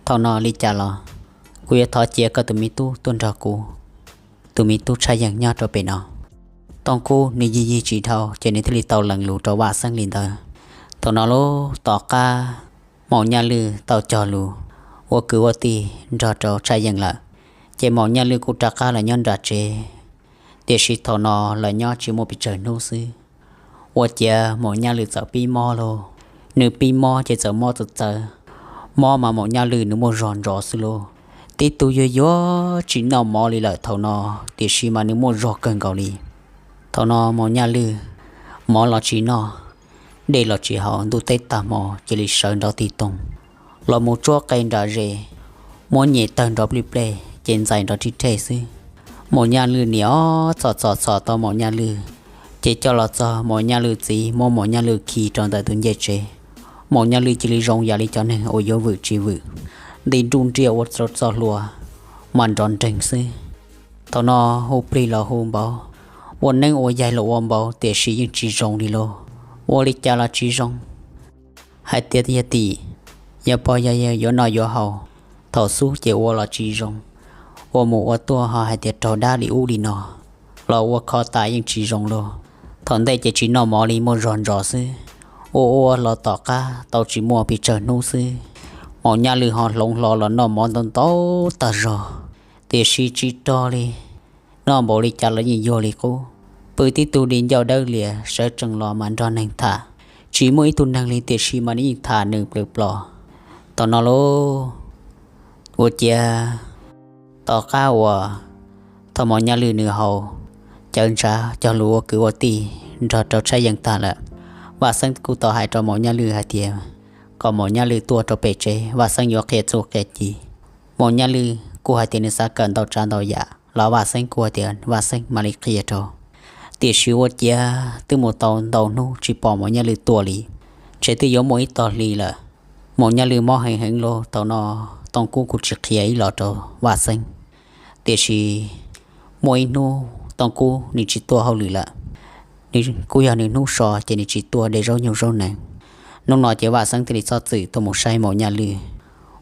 thaum no li cas los kuv yuav thov cia koj tus me tub tuaj nrog kuv tus me tub Tshaj Yeej nyob rau pem no. Tooj Kub nws yig yig tsis dhau ces nws thiaj li tau lees lus rau Vaj Xeeb li ntawd. Thaum no lub tom qab Maum Nyaj Lwj tau cog lus ua kwv ua tij nrog rau Tshaj Yeej lawm, ces Maum Nyaj Lwj kuj rov qab los nyob nram tsev. Tiam sis thaum no los nyob tsis muaj pes tsawg hnub xwb, ua ciav Maum Nyaj Lwj txawm pib mob lauj. Nws pib mob ces txawm mob txawv txawv, mob mas Maum Nyaj Lwj nws muaj zog ntsos xwb lauj. Tib tug yuag yuag tsis noj mov li lawm thaum no, tiam sis mas nws muaj zog kawg nkaus li. Thaum no Maum Nyaj Lwj mov los tsis noj, dej los tsis haus, ntuj teb tag hmo cia li sawv nrov tig toog, los mus tsuab qe nram zes, muab nyem tawg nrov plij plej ces ntxais nrov rij rhej xwb. Maum Nyaj Lwj niam ob txhom txhom txhom tau Maum Nyaj Lwj, ces coj los txog Maum Nyaj Lwj txiv muab Maum Nyaj Lwj khi rau ntawm tus ncej tsev. Maum Nyaj Lwj cia li zoo yam li cov neeg uas yuav vwm tsis vwm, nti nruj nriaj ua rau txoj hlua mas nrov nreeg xwb. Thaum no hu plig los hu npaum, ua neeb ua yaig los ua npaum, tiam sis yeej tsis zoo li lauj. Ua li cas los tsis zoo, hais tias yog tim, yog pog yog yawg yuav noj yuav haus, thaum xub ces ua los tsis zoo, ua mus ua tuaj ho hais tias raug dab li ub li no, los ua kho tas yeej tsis zoo lauj. Thaum ntej ces tsis noj mov li muaj zog ntsos xwb, ua ua los tom qab tau tsis muaj pes tsawg hnub xwb, Maum Nyaj Lwj ho hloov hlo los noj mov ntau ntau tag zog, tiam sis tsis rog li, noj npaum li cas los yeej yuag li qub. Pw tib tug di ncauj dawb lias sawv tsees los mas nrog neeg tham, tsis muaj ib tug neeg li tiam sis mas nws yeej tham nws plws plos. Thaum no lauj, ua ciav tom qab uas thaum Maum Nyaj Lwj nws haus cawv ntsav cog lus ua kwv ua tij nrog rau Tshaj Yeej tag lawm, Vaj Xeeb kuj tau hais rau Maum Nyaj Lwj hais tias kom Maum Nyaj Lwj tuaj rau pem tsev, Vaj Xeeb yuav qhia txuj qhia ci. Maum Nyaj Lwj kuj hais tias nws xav kawm ntau tsav ntau yam los Vaj Xeeb kuj hais tias Vaj Xeeb mam li qhia rau. Tiam sis ua ciav twb mus tau ntau hnub tsis pom Maum Nyaj Lwj tuaj li, ntshe twb yuav muaj ib tog hli lawm. Maum Nyaj Lwj mob heev heev lauj. Thaum no Tooj Kub kuj tsis qhia ib los rau Vaj Xeeb, tiam sis muaj ib hnub Tooj Kub nws tsis tuaj hauj lwm lawm, nws kuj yog nws hnub so ces nws tsis tuaj de zaub nyuj zaub nees. Hnub no ces Vaj Xeeb thiaj li txhob txwm tuaj mus saib Maum Nyaj Lwj.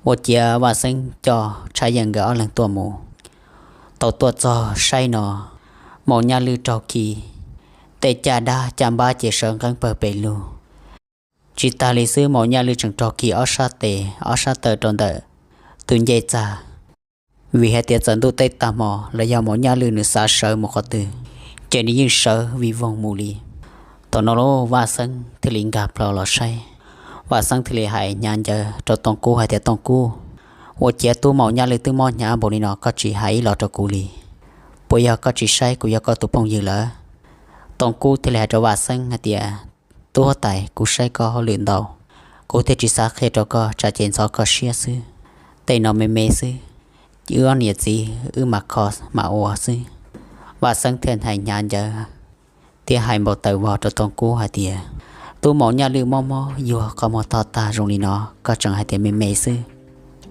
Ua ciav Vaj Xeeb coj Tshaj Yeej nkawd ob leeg tuaj mus. Thaum tuaj txog saib no, Maum Nyaj Lwj raug khi, tej caj dab caj npab ces sawv nqeeb pawg pes lug. Tsis tas li xwb, Maum Nyaj Lwj tseem raug khi ob sab tes ob sab taw rau ntawm tus ncej txag. Vim hais tias txawm ntuj teb tag hmo los yog Maum Nyaj Lwj nws xav sawv mus qhov twg, ces nws yeej sawv vij voog mus li. Thaum no lauj, Vaj Xeeb thiaj li nkag plho los saib. Vaj Xeeb thiaj li hais hnyav ncawv rau Tooj Kub hais tias, Tooj Kub, ua ciav tub Maum Nyaj Lwj twb mob hnyav npaum li no koj tsis hais ib los rau kuv li? Puas yog koj tsis saib kuv yog koj tus phooj ywg lawm? Tooj Kub thiaj li hais rau Vaj Xeeb hais tias, Tub huab tais, kuv saib koj hauj lwm ntau, kuv thiaj tsis xav qhia rau koj, tsam ces ntxhov koj siab xwb. Tej no me me xwb, wb ob niam txiv wb mam kho mam ua xwb. Vaj Xeeb thiaj hais hnyav ncawv thiab hais npau taws vog rau Tooj Kub hais tias, Tub Maum Nyaj Lwj mob mob yuag qhov muag to tag zoo li no, koj tseem hais tias me me xwb.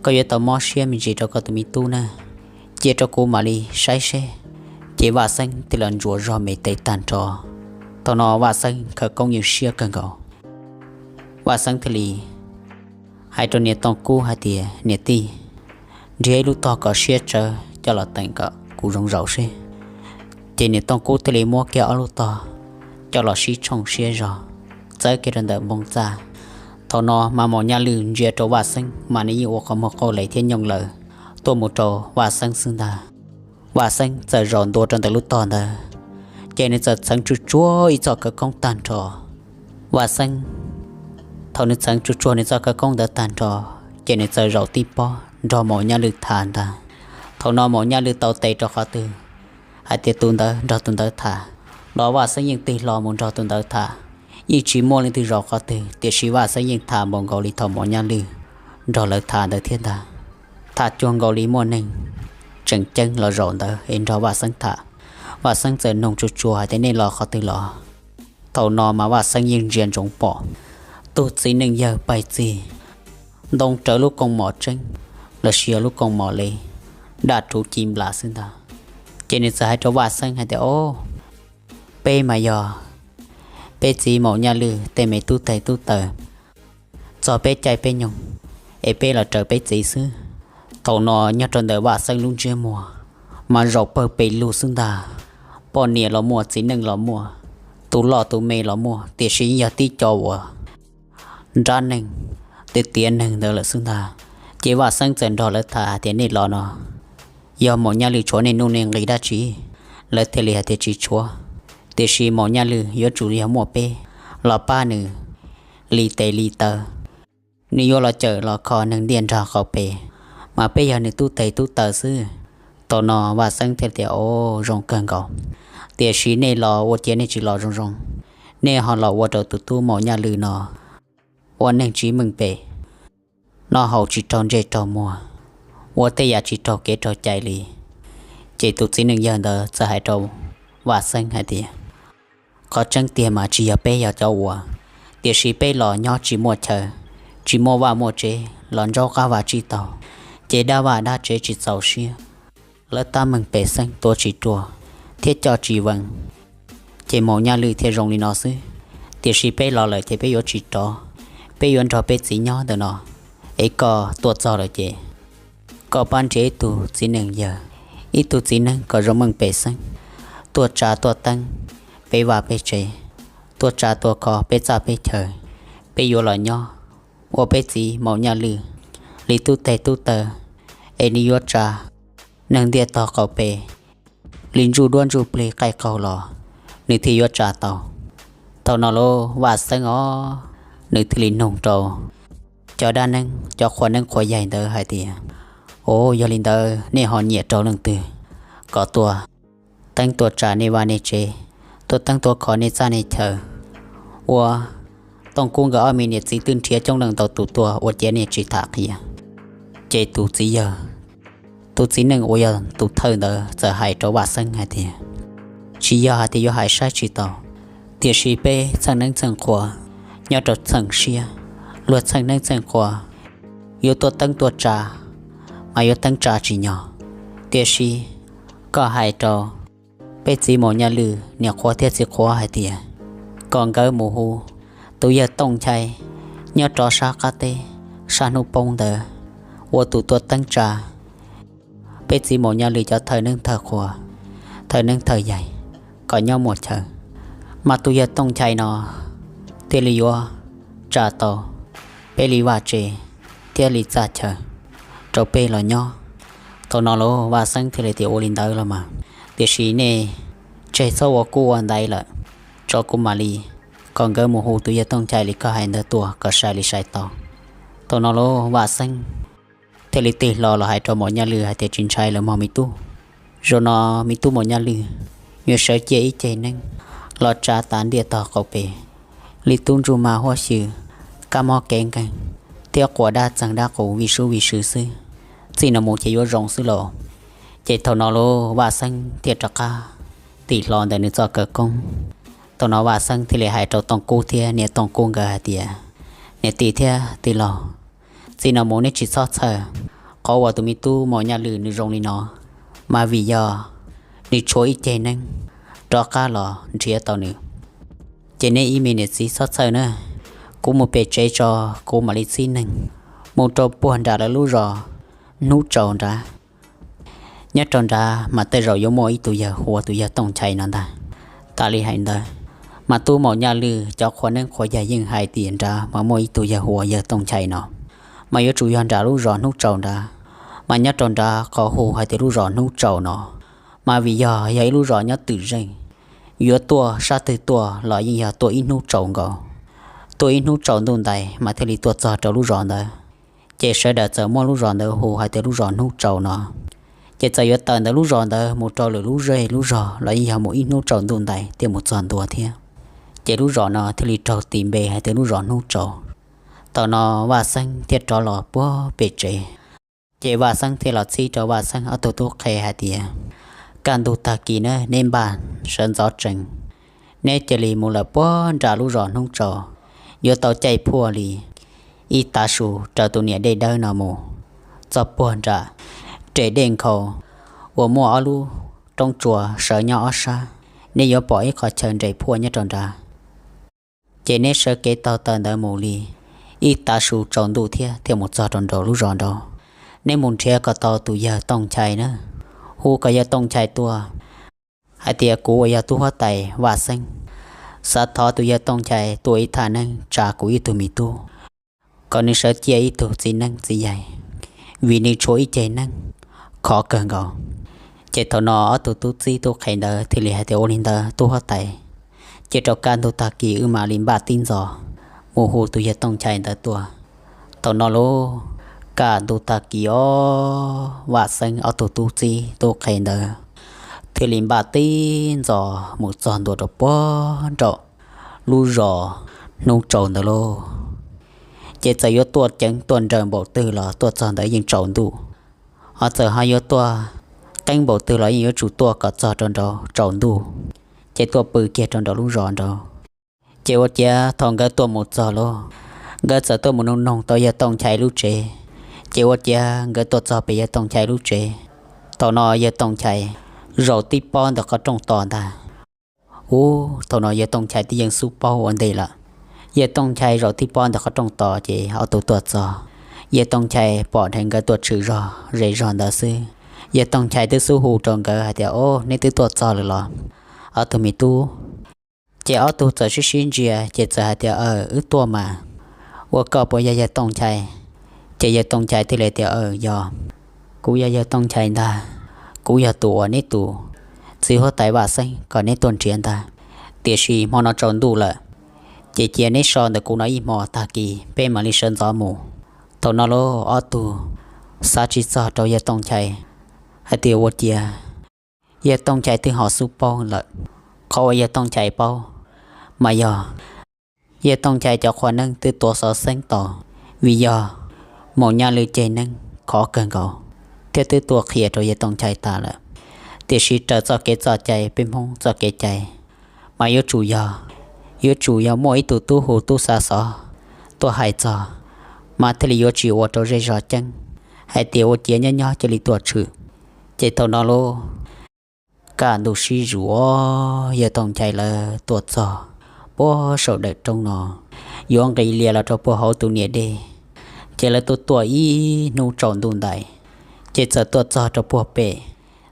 Koj yuav tau mob siab me ntsis rau koj tus me tub na. Cia rau kuv mam li saib seb. Ces Vaj Xeeb thiaj los ntsuas zog me tes tag nrho. Thaum no Vaj Xeeb khawv koob yeej siab kawg nkaus. Vaj Xeeb thiaj li hais rau niam Tooj Kub hais tias, Niam tij, nrhiav ib lub tog kom siab tsawv coj los teem kom kuv zoo zaum seb. Ces niam Tooj Kub thiaj li muab kiag ob lub tog coj los sib tshooj siab zog, txawb kiag rau ntawm npoo txaj. Thaum no mas Maum Nyaj Lwj ntsia rau Vaj Xeeb mas nws yeej ua qhov muag qauj les thiab nyooj lawm tuaj mus rau Vaj Xeeb xwb ntag. Vaj Xeeb txawm zaum ntua rau ntawm lub tog ntawd, ces nws txawm txheev tsuj tsuag ib txoj khawv koob tag nrho. Vaj Xeeb, thaum nws txheev tsuj tsuag nws txoj khawv koob ntawd tag nrho, ces nws txawm zaum tib pob nrog Maum Nyaj Lwj tham ntag. Thaum no Maum Nyaj Lwj tau tes rau qhov twg hais tias tus ntawd nrog tus ntawd tham, los Vaj Xeeb yeej tig hlo mus nrog tus ntawd tham. Yeej tsis muaj leej twg zaum qhov twg, tiam sis Vaj Xeeb yeej tham npaum nkaus li thaum Maum Nyaj Lwj nrog lawv tham ntawd thiab ntag. Tham cuag nkaus li muaj neeg tseem ceeb los zaum ntawd es nrog Vaj Xeeb tham. Vaj Xeeb txawm nug tsuj tsuag hais tias, Nej los qhov twg los? Thaum no mas Vaj Xeeb yeej ntsia ntsoov pom tus txiv neej yawg pais txig ntoo rawv lub kooj mom tseeb los sis yog lub kooj mom le dam ruv ci nplas xwb ntag. Ces nws txawm hais rau Vaj Xeeb hais tias, Ob, peb mas yog peb txiv Maum Nyaj Lwj tej me tub teg tub taws txog peb caij peb nyoog es peb los raws peb txiv xwb. Thaum no nyob rau ntawm Vaj Xeeb lub ntsiab muag mas zaum pawg pes lug xwb ntag. Poj niam los muaj, txiv neej los muaj, tus loj tus me los muaj, tiam sis yog tib co uas nrab neeg, tiav tiav neeg ntawd lawm xwb ntag. Ces Vaj Xeeb txawm nrog lawv tham hais tias, Nej los no yog Maum Nyaj Lwj tshuav nej nuj nej nqis dab tsi? Lawv thiaj li hais tias, Tsis tshuav, tiam sis Maum Nyaj Lwj yuav tsum yog muaj peb los pab nws li tes li taw, nws yuav los cawm los kho neeg ntiaj nrag qaum pes, mas peb yog nws tub teg tub taws xwb. Thaum no Vaj Xeeb thiaj tias, Ob, zoo kawg nkaus, tiam sis nej los ua cas nej tsis los zoo zoo, nej ho los ua rau tus tub Maum Nyaj Lwj no ua neeg tsis meej pem, noj haus tsis raug ntsej raug muag, ua tej yam tsis raug kev raug cai li. Ces tus txiv neej yawg ntawd txawm hais rau Vaj Xeeb hais tias, Qhov tseeb tiag mas tsis yog peb yog cov ua, tiam sis peb los nyob tsis muaj chaw, tsis muaj vaj muaj tsev, los ntsaub qab vaj tsib taug, ces dab vaj dab tsev tsis txaus siab, lawv tab meeg pem xeeb tuav tsis ruaj thiab coj tsis vees, ces Maum Nyaj Lwj thiaj zoo li no xwb. Tiam sis peb los lawm ces peb yuav tsis rov, peb yuav nrog peb txiv nyob ntawm no, es koj tuaj txog lawm ces koj pab nrhiav ib tug txiv neej yawg, ib tug txiv neej kom zoo meej pem xeeb, tuaj tsa tuaj teeb peb vaj peb tsev, tuaj tsa tuaj kho peb txaj peb chaw, peb yuav los nyob ua peb txiv Maum Nyaj Lwj li tub teg tub taw, es nws yuav tsa neeg ntiaj tog qaum pes li ntsuj duab ntsuj plig qaij qaug los nws thiaj yuav tsa tau. Thaum no lauj, Vaj Xeeb os, nws thiaj li nug rau cov dab neeb cov qhua neeb qhua yaig ntawd hais tias, Ov, yog li ntawd nej ho nyiam rau leej twg kom tuaj teeb tuaj tsa nej vaj nej tsev, tuaj teeb tuaj kho nej txaj nej chaw? Ua Tooj Kub nkawd ob me niam txiv twb nrhiav coob leej ntau tus tuaj ua cas nej tsis tham qhia? Ces tus txiv yawg, tus txiv neej uas yog tus thawj ntawd txawm hais rau Vaj Xeeb hais tias, Tsis yog hais tias yuav hais saib tsis taus, tiam sis peb txheej neeb txheej qhua nyob rau txheej siab, luag txheej neeb txheej qhua yuav tuaj teeb tuaj tsa mas yuav teeb tsa tsim nyog. Tiam sis koj hais rau peb txiv Maum Nyaj Lwj niam qhuav thiab txiv qhuav hais tias kom nkawd mus hu tus yawg Tooj Nchai nyob rau sab qab teb, sab hnub poob ntawd, ua tus tuaj teeb tsa peb txiv Maum Nyaj Lwj cov thawj neeb thawj qhua, thawj neeb thawj yaig kom nyob muaj chaw, mas tus yawg Tooj Nchai no thiaj li yuav tsa tau peb li vaj tsev thiab li txaj chaw rau peb los nyob. Thaum no lauj, Vaj Xeeb thiaj li tias, Ua li ntawd los mas, tiam sis nej tseg txhob ua kub ua ntaiv lawm, tso kuv mam li kom nkawd mus hu tus yawg Tooj Nchai li koj hais ntawd tuaj kom sai li sai tau. Thaum no lauj, Vaj Xeeb thiaj li tig hlo los hais rau Maum Nyaj Lwj hais tias, Tsis ntshai lawm mog me tub. Zaum no me tub Maum Nyaj Lwj yuav sawv ciaj ib ceg neeb los tsa tas ntiaj tog qaum pes li tub ntsuj ma huab xyw, kab mob kev nkeeg thiab quas dab txeeg dab qus vij sub vij sw xwb. Txij no mus ces yuav zoo xwb lauj. Ces thaum no lauj, Vaj Xeeb thiaj rov qab tig hlo ntawm nws txoj kawv koob. Thaum no Vaj Xeeb thiaj li hais rau Tooj Kub thiab niam Tooj Kub nkawd hais tias, Niam tij thiab tij laug, txij no mus nej tsis txhob txhawj qhov uas tus me tub Maum Nyaj Lwj nws zoo li no, mas vim yog nws tshuav ib ceg neeb rov qab los nrhiav tau nws. Ces nej ib me niam txiv txhob txhawj na, kuv mus pem tsev tso, kuv mam li txib neeg mus rau puag nram lawv lub zos Hnub Tsaus nrad. Nyob rau nrad mas tej zaum yuav muaj ib tug yawg hu ua tus yawg Tooj Nchai no ntag. Tas li hais ntawd, mas tub Maum Nyaj Lwj cov qhua neeb qhua yaig yeej hais tias nrad mas muaj ib tug yawg hu ua yawg Tooj Nchai no, mas yuav tsum yog nram lub zos Hnub Tsaus nrad. Mas nyob rau nrad qhov hu hais tias lub zos Hnub Tsaus no, mas vim yog yog ib lub zos nyob twm zeej, yuav tuaj sab twg tuaj los yeej yog tuaj ib hnub tsaus nkaus, tuaj ib hnub tsaus ntuj ntais mas thiaj li tuaj txog rau lub zos ntawd. Ces sawv daws txawm muab lub zos ntawd hu hais tias lub zos Hnub Tsaus no. Ces txawm yuav tawm ntawm lub zos ntawd mus rau lwm lub zej lub zog los yeej yog mus ib hnub tsaus ntuj ntais thiaj mus txog ntua thiab. Ces lub zos no thiaj li raug tis npe hais tias lub zos Hnub Tsaus. Thaum no Vaj Xeeb thiaj rov los puag pem tsev. Ces Vaj Xeeb thiaj los txib rau Vaj Xeeb ob tug tub qhe hais tias, Kaj ntug tag kis na neb npaj sawv ntxov tsees, Neb cia li mus lawm puag nram lub zos hnub tsaus, yuav tau caij phuaj li ib tav su raws tus niam dej dawb no mus txog puag nram res dej nkhaus uas muaj ob lub roob tsua sawv nyob ob sab. Neb yuav pom ib qhov chaw nres phuaj nyob rau nrad. Ces neb sawv kev taug taw ntawd mus li ib tav su tsaus ntuj thiab thiaj mus txog rau nraum lub zos nraud. Neb mus nrhiav kom tau tus yawg Tooj Nchai na, hu kom yawg Tooj Nchai tuaj, hais tias kuv uas yog tub huab tais Vaj Xeeb xav thov tus yawg Tooj Nchai tua ib thaj neeb tsa kuv ib tug me tub, kom nws sawv cia ib tug txiv neeb txiv yaig, vim nws tshuav ib ceg neeb khov kawg nkaus. Ces thaum no ob tug tub txib tub qhe ntawd thiaj li hais tias, ua li ntawd tub huab tais, cia rau kaj ntug tag kis wb mam li npaj tib ntxov mus hu tus yawg Tooj Nchai ntawd tuaj. Thaum no lauj, kaj ntug tag kis os, Vaj Xeeb ob tug tub txib tub qhe ntawd thiaj li npaj tib ntxov mus txog ntua rau puag nraum lub zos hnub tsaus ntawd lauj. Ces txawm yuav tuaj ceev tuaj nrawm npaum twg los tuaj txog ntawd yeej tsaus ntuj, ho txawm ho yuav tuaj qeeb npaum twg los yeej yuav tsum tuaj kom txog rau nraud tsaus ntuj, ces tuaj pw kiag rau nraum lub zos nraud. Ces ua ciav thaum nkawd tuaj mus txog lauj, nkawd txawm tuaj mus nug noog tau yawg Tooj Nchai lub tsev. Ces ua ciav nkawd tuaj txog pem yawg Tooj Nchai lub tsev. Thaum no yawg Tooj Nchai zaum tib pob ntawm qhov rooj tos ntag. Ub, thaum no yawg Tooj Nchai twb yeej xub paub ua ntej lawm. Yawg Tooj Nchai zaum tib pob ntawm qhov rooj tos ces ob tug tuaj txog. Yawg Tooj Nchai pom dheev nkawd tuaj tshwm zog zej zog ntawd xwb, yawg Tooj Nchai twb xub hu rau nkawd hais tias, o, neb twb tuaj txog lawm los, ob tug me tub? Ces ob tug txawm sib sib ntsia ces txawm hais tias, aw, wb tuaj mas, ua koj puas yog yawg Tooj Nchai? Ces yawg Tooj Nchai thiaj li tias, aw, yog, kuv yog yawg Tooj Nchai ntag, kuv yog tus uas neb tus txiv huab tais Vaj Xeeb kom neb tuaj nrhiav ntag. Tiam sis hmo no tsaus ntuj lawm, ces cia neb so ntawm kuv no ib hmo, tag kis peb mam li sawv ntxov mus. Thaum no lauj, ob tug xav tsis txog rau yawg Tooj Nchai hais tias ua ciav yawg Tooj Nchai twb ho xub paub lawm. Qhov uas yawg Tooj Nchai paub mas yog yawg Tooj Nchai cov qhua neeb twb tuav xov xeeb tau, vim yog Maum Nyaj Lwj ceg neeb khov kawg nkaus thiab twb tuaj qhia rau yawg Tooj Nchai tas lawm. Tiam sis raws txoj kev txoj cai, peb Hmoob txoj kev cai mas yuav tsum yog, yuav tsum yog muaj ib tug tub hu tub xa xov tuaj hais txog, mas thiaj li yuav tsis ua rau zej zog ceeb hais tias ua ciav nyob nyob cia li tuaj tshwm. Ces thaum no lauj, kaj ntug sib zus, yawg Tooj Nchai lawv tuaj txog puag saum dawm roob no, yuav nqis lias los rau puag hauv tus niam dej. Ces lawv tuaj tuaj ib hnub tsaus ntuj ntais, ces txawm tuaj txog rau puag pem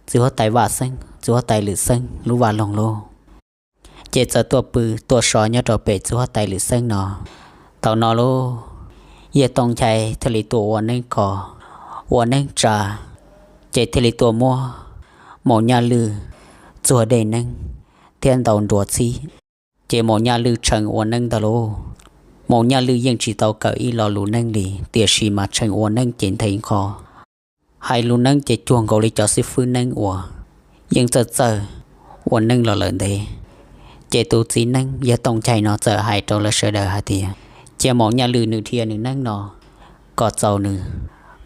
txiv huab tais Vaj Xeeb, txiv huab tais Lwm Xeeb lub vaj loog lauj. Ces txawm tuaj pw tuaj so nyob rau pem txiv huab tais Lwm Xeeb no. Thaum no lauj, yawg Tooj Nchai thiaj li tuaj ua neeb kho, ua neeb tsa, ces thiaj li tuaj muab Maum Nyaj Lwj txuag dej neeb thiab ntaus nruas txhib. Ces Maum Nyaj Lwj tshee ua neeb ntag lauj. Maum Nyaj Lwj yeej tsis tau kawm ib lo lus neeb li, tiam sis mas tshee ua neeb ces nthe nqho, hais lus neeb ces cuag nkaus li cov xib fwb neeb uas yeej txawj txawj ua neeb los lawm ntev. Ces tus txiv neeb yawg Tooj Nchai no txawm hais rau lawv sawv daws hais tias, cia Maum Nyaj Lwj nws dhia nws neeb no kom txaus nws,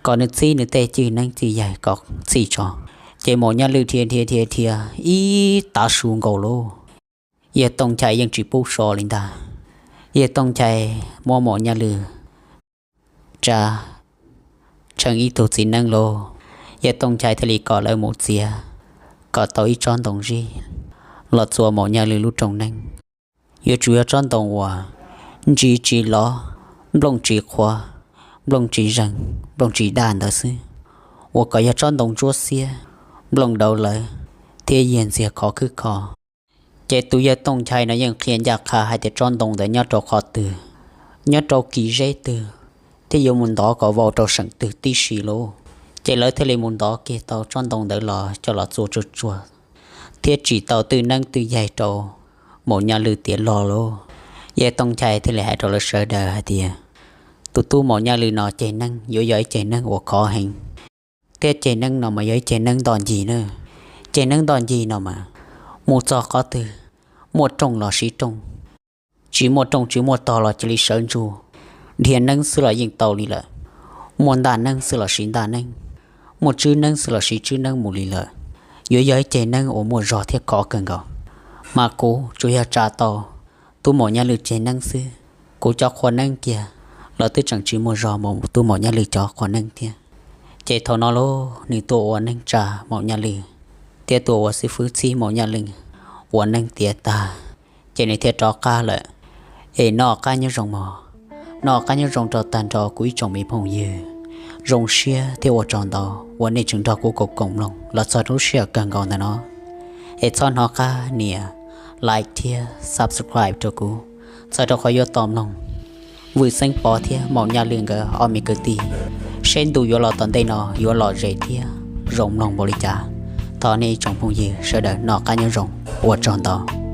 kom nws txhib nws tej cwj neeb cwj yaig kom txhij tso. Ces Maum Nyaj Lwj dhia dhia dhia dhia ib tav su nkaus lauj, yawg Tooj Nchai yeej tsis pub so li ntag. Yawg Tooj Nchai muab Maum Nyaj Lwj tsa tshee ib tug txiv neeb lauj. Yawg Tooj Nchai thiaj li kom lawv mus txiav kom tau ib tsob ntoo zib los txua Maum Nyaj Lwj lub rooj neeb. Yuav tsum yog tsob ntoo uas ntsis tsis lov, nplooj tsis qhuav, nplooj tsis zeeg, nplooj tsis daj ntawd xwb, uas kom yog tsob ntoo ntsuab xiab, nplooj dauv lawv thiab yiag ntxiag khov khwb kho. Ces tus yawg Tooj Nchai no yeej qhia ncaj qha hais tias tsob ntoo ntawd nyob rau qhov twg, nyob rau kis zeb twg, thiab yuav mus ntov kom vau rau seem twg tib si lauj. Ces lawv thiaj li mus ntov kiag tau tsob ntoo ntawd los coj los txua tsuag tsuag, thiab tsim tau twj neeb twj yaig rau Maum Nyaj Lwj tiav log lauj. Yawg Tooj Nchai thiaj li hais rau lawv sawv daws hais tias, tus tub Maum Nyaj Lwj no ceg neeb yuav yog ib ceg neeb uas khov heev, thiab ceg neeb no mas yog ib ceg neeb ntoj ncig na. Ceg neeb ntoj ncig no mas mus txog qhov twg muaj rooj los siv rooj, tsis muaj rooj tsis muaj tog los cia li sawv ntsug. Dhia neeb xwb los yeej tau li lawm, muaj ntaj neeb xwb los siv ntaj neeb, muaj tswb neeb xwb los siv tswb neeb mus li lawm. Yuav yog ib ceg neeb uas muaj zog thiab khov kawg nkaus. Mas kuv tsuas yog tsa tau tub Maum Nyaj Lwm ceg neeb xwb. Kuv cov qhua neeb kiag los twb tseem tsis muaj zog mus tub Maum Nyaj Lwm cov qhua neeb thiab. Ces thaum no lauj, nws tuaj ua neeb tsa Maum Nyaj Lwm thiab tuaj ua xib fwb txhib Maum Nyaj Lwm ua neeb tiav tag, ces nws thiaj rov qab lawm. Es noj qab nyob zoo mog, noj qab nyob zoo rau tag nrho kuv ib tsoom me phooj ywg. Zoo siab thiab ua tsaug ntau uas nej tseem nrog kuv koom koom mloog los txog lub sij hawm kawg nkaus ntawm no. Es txhob hnov qab nias like thiab subscribe rau kuv, txhawm rau qhov yuav tos mloog Vwm Xeeb Pov thiab Maum Nyaj Lwm nkawd ob me kwv tij, seb ntu yuav los tom ntej no yuav lom zem thiab zoo mloog npaum li cas. Thov nej ib tsoom phooj ywg sawv daws noj qab nyob zoo, ua tsaug ntau.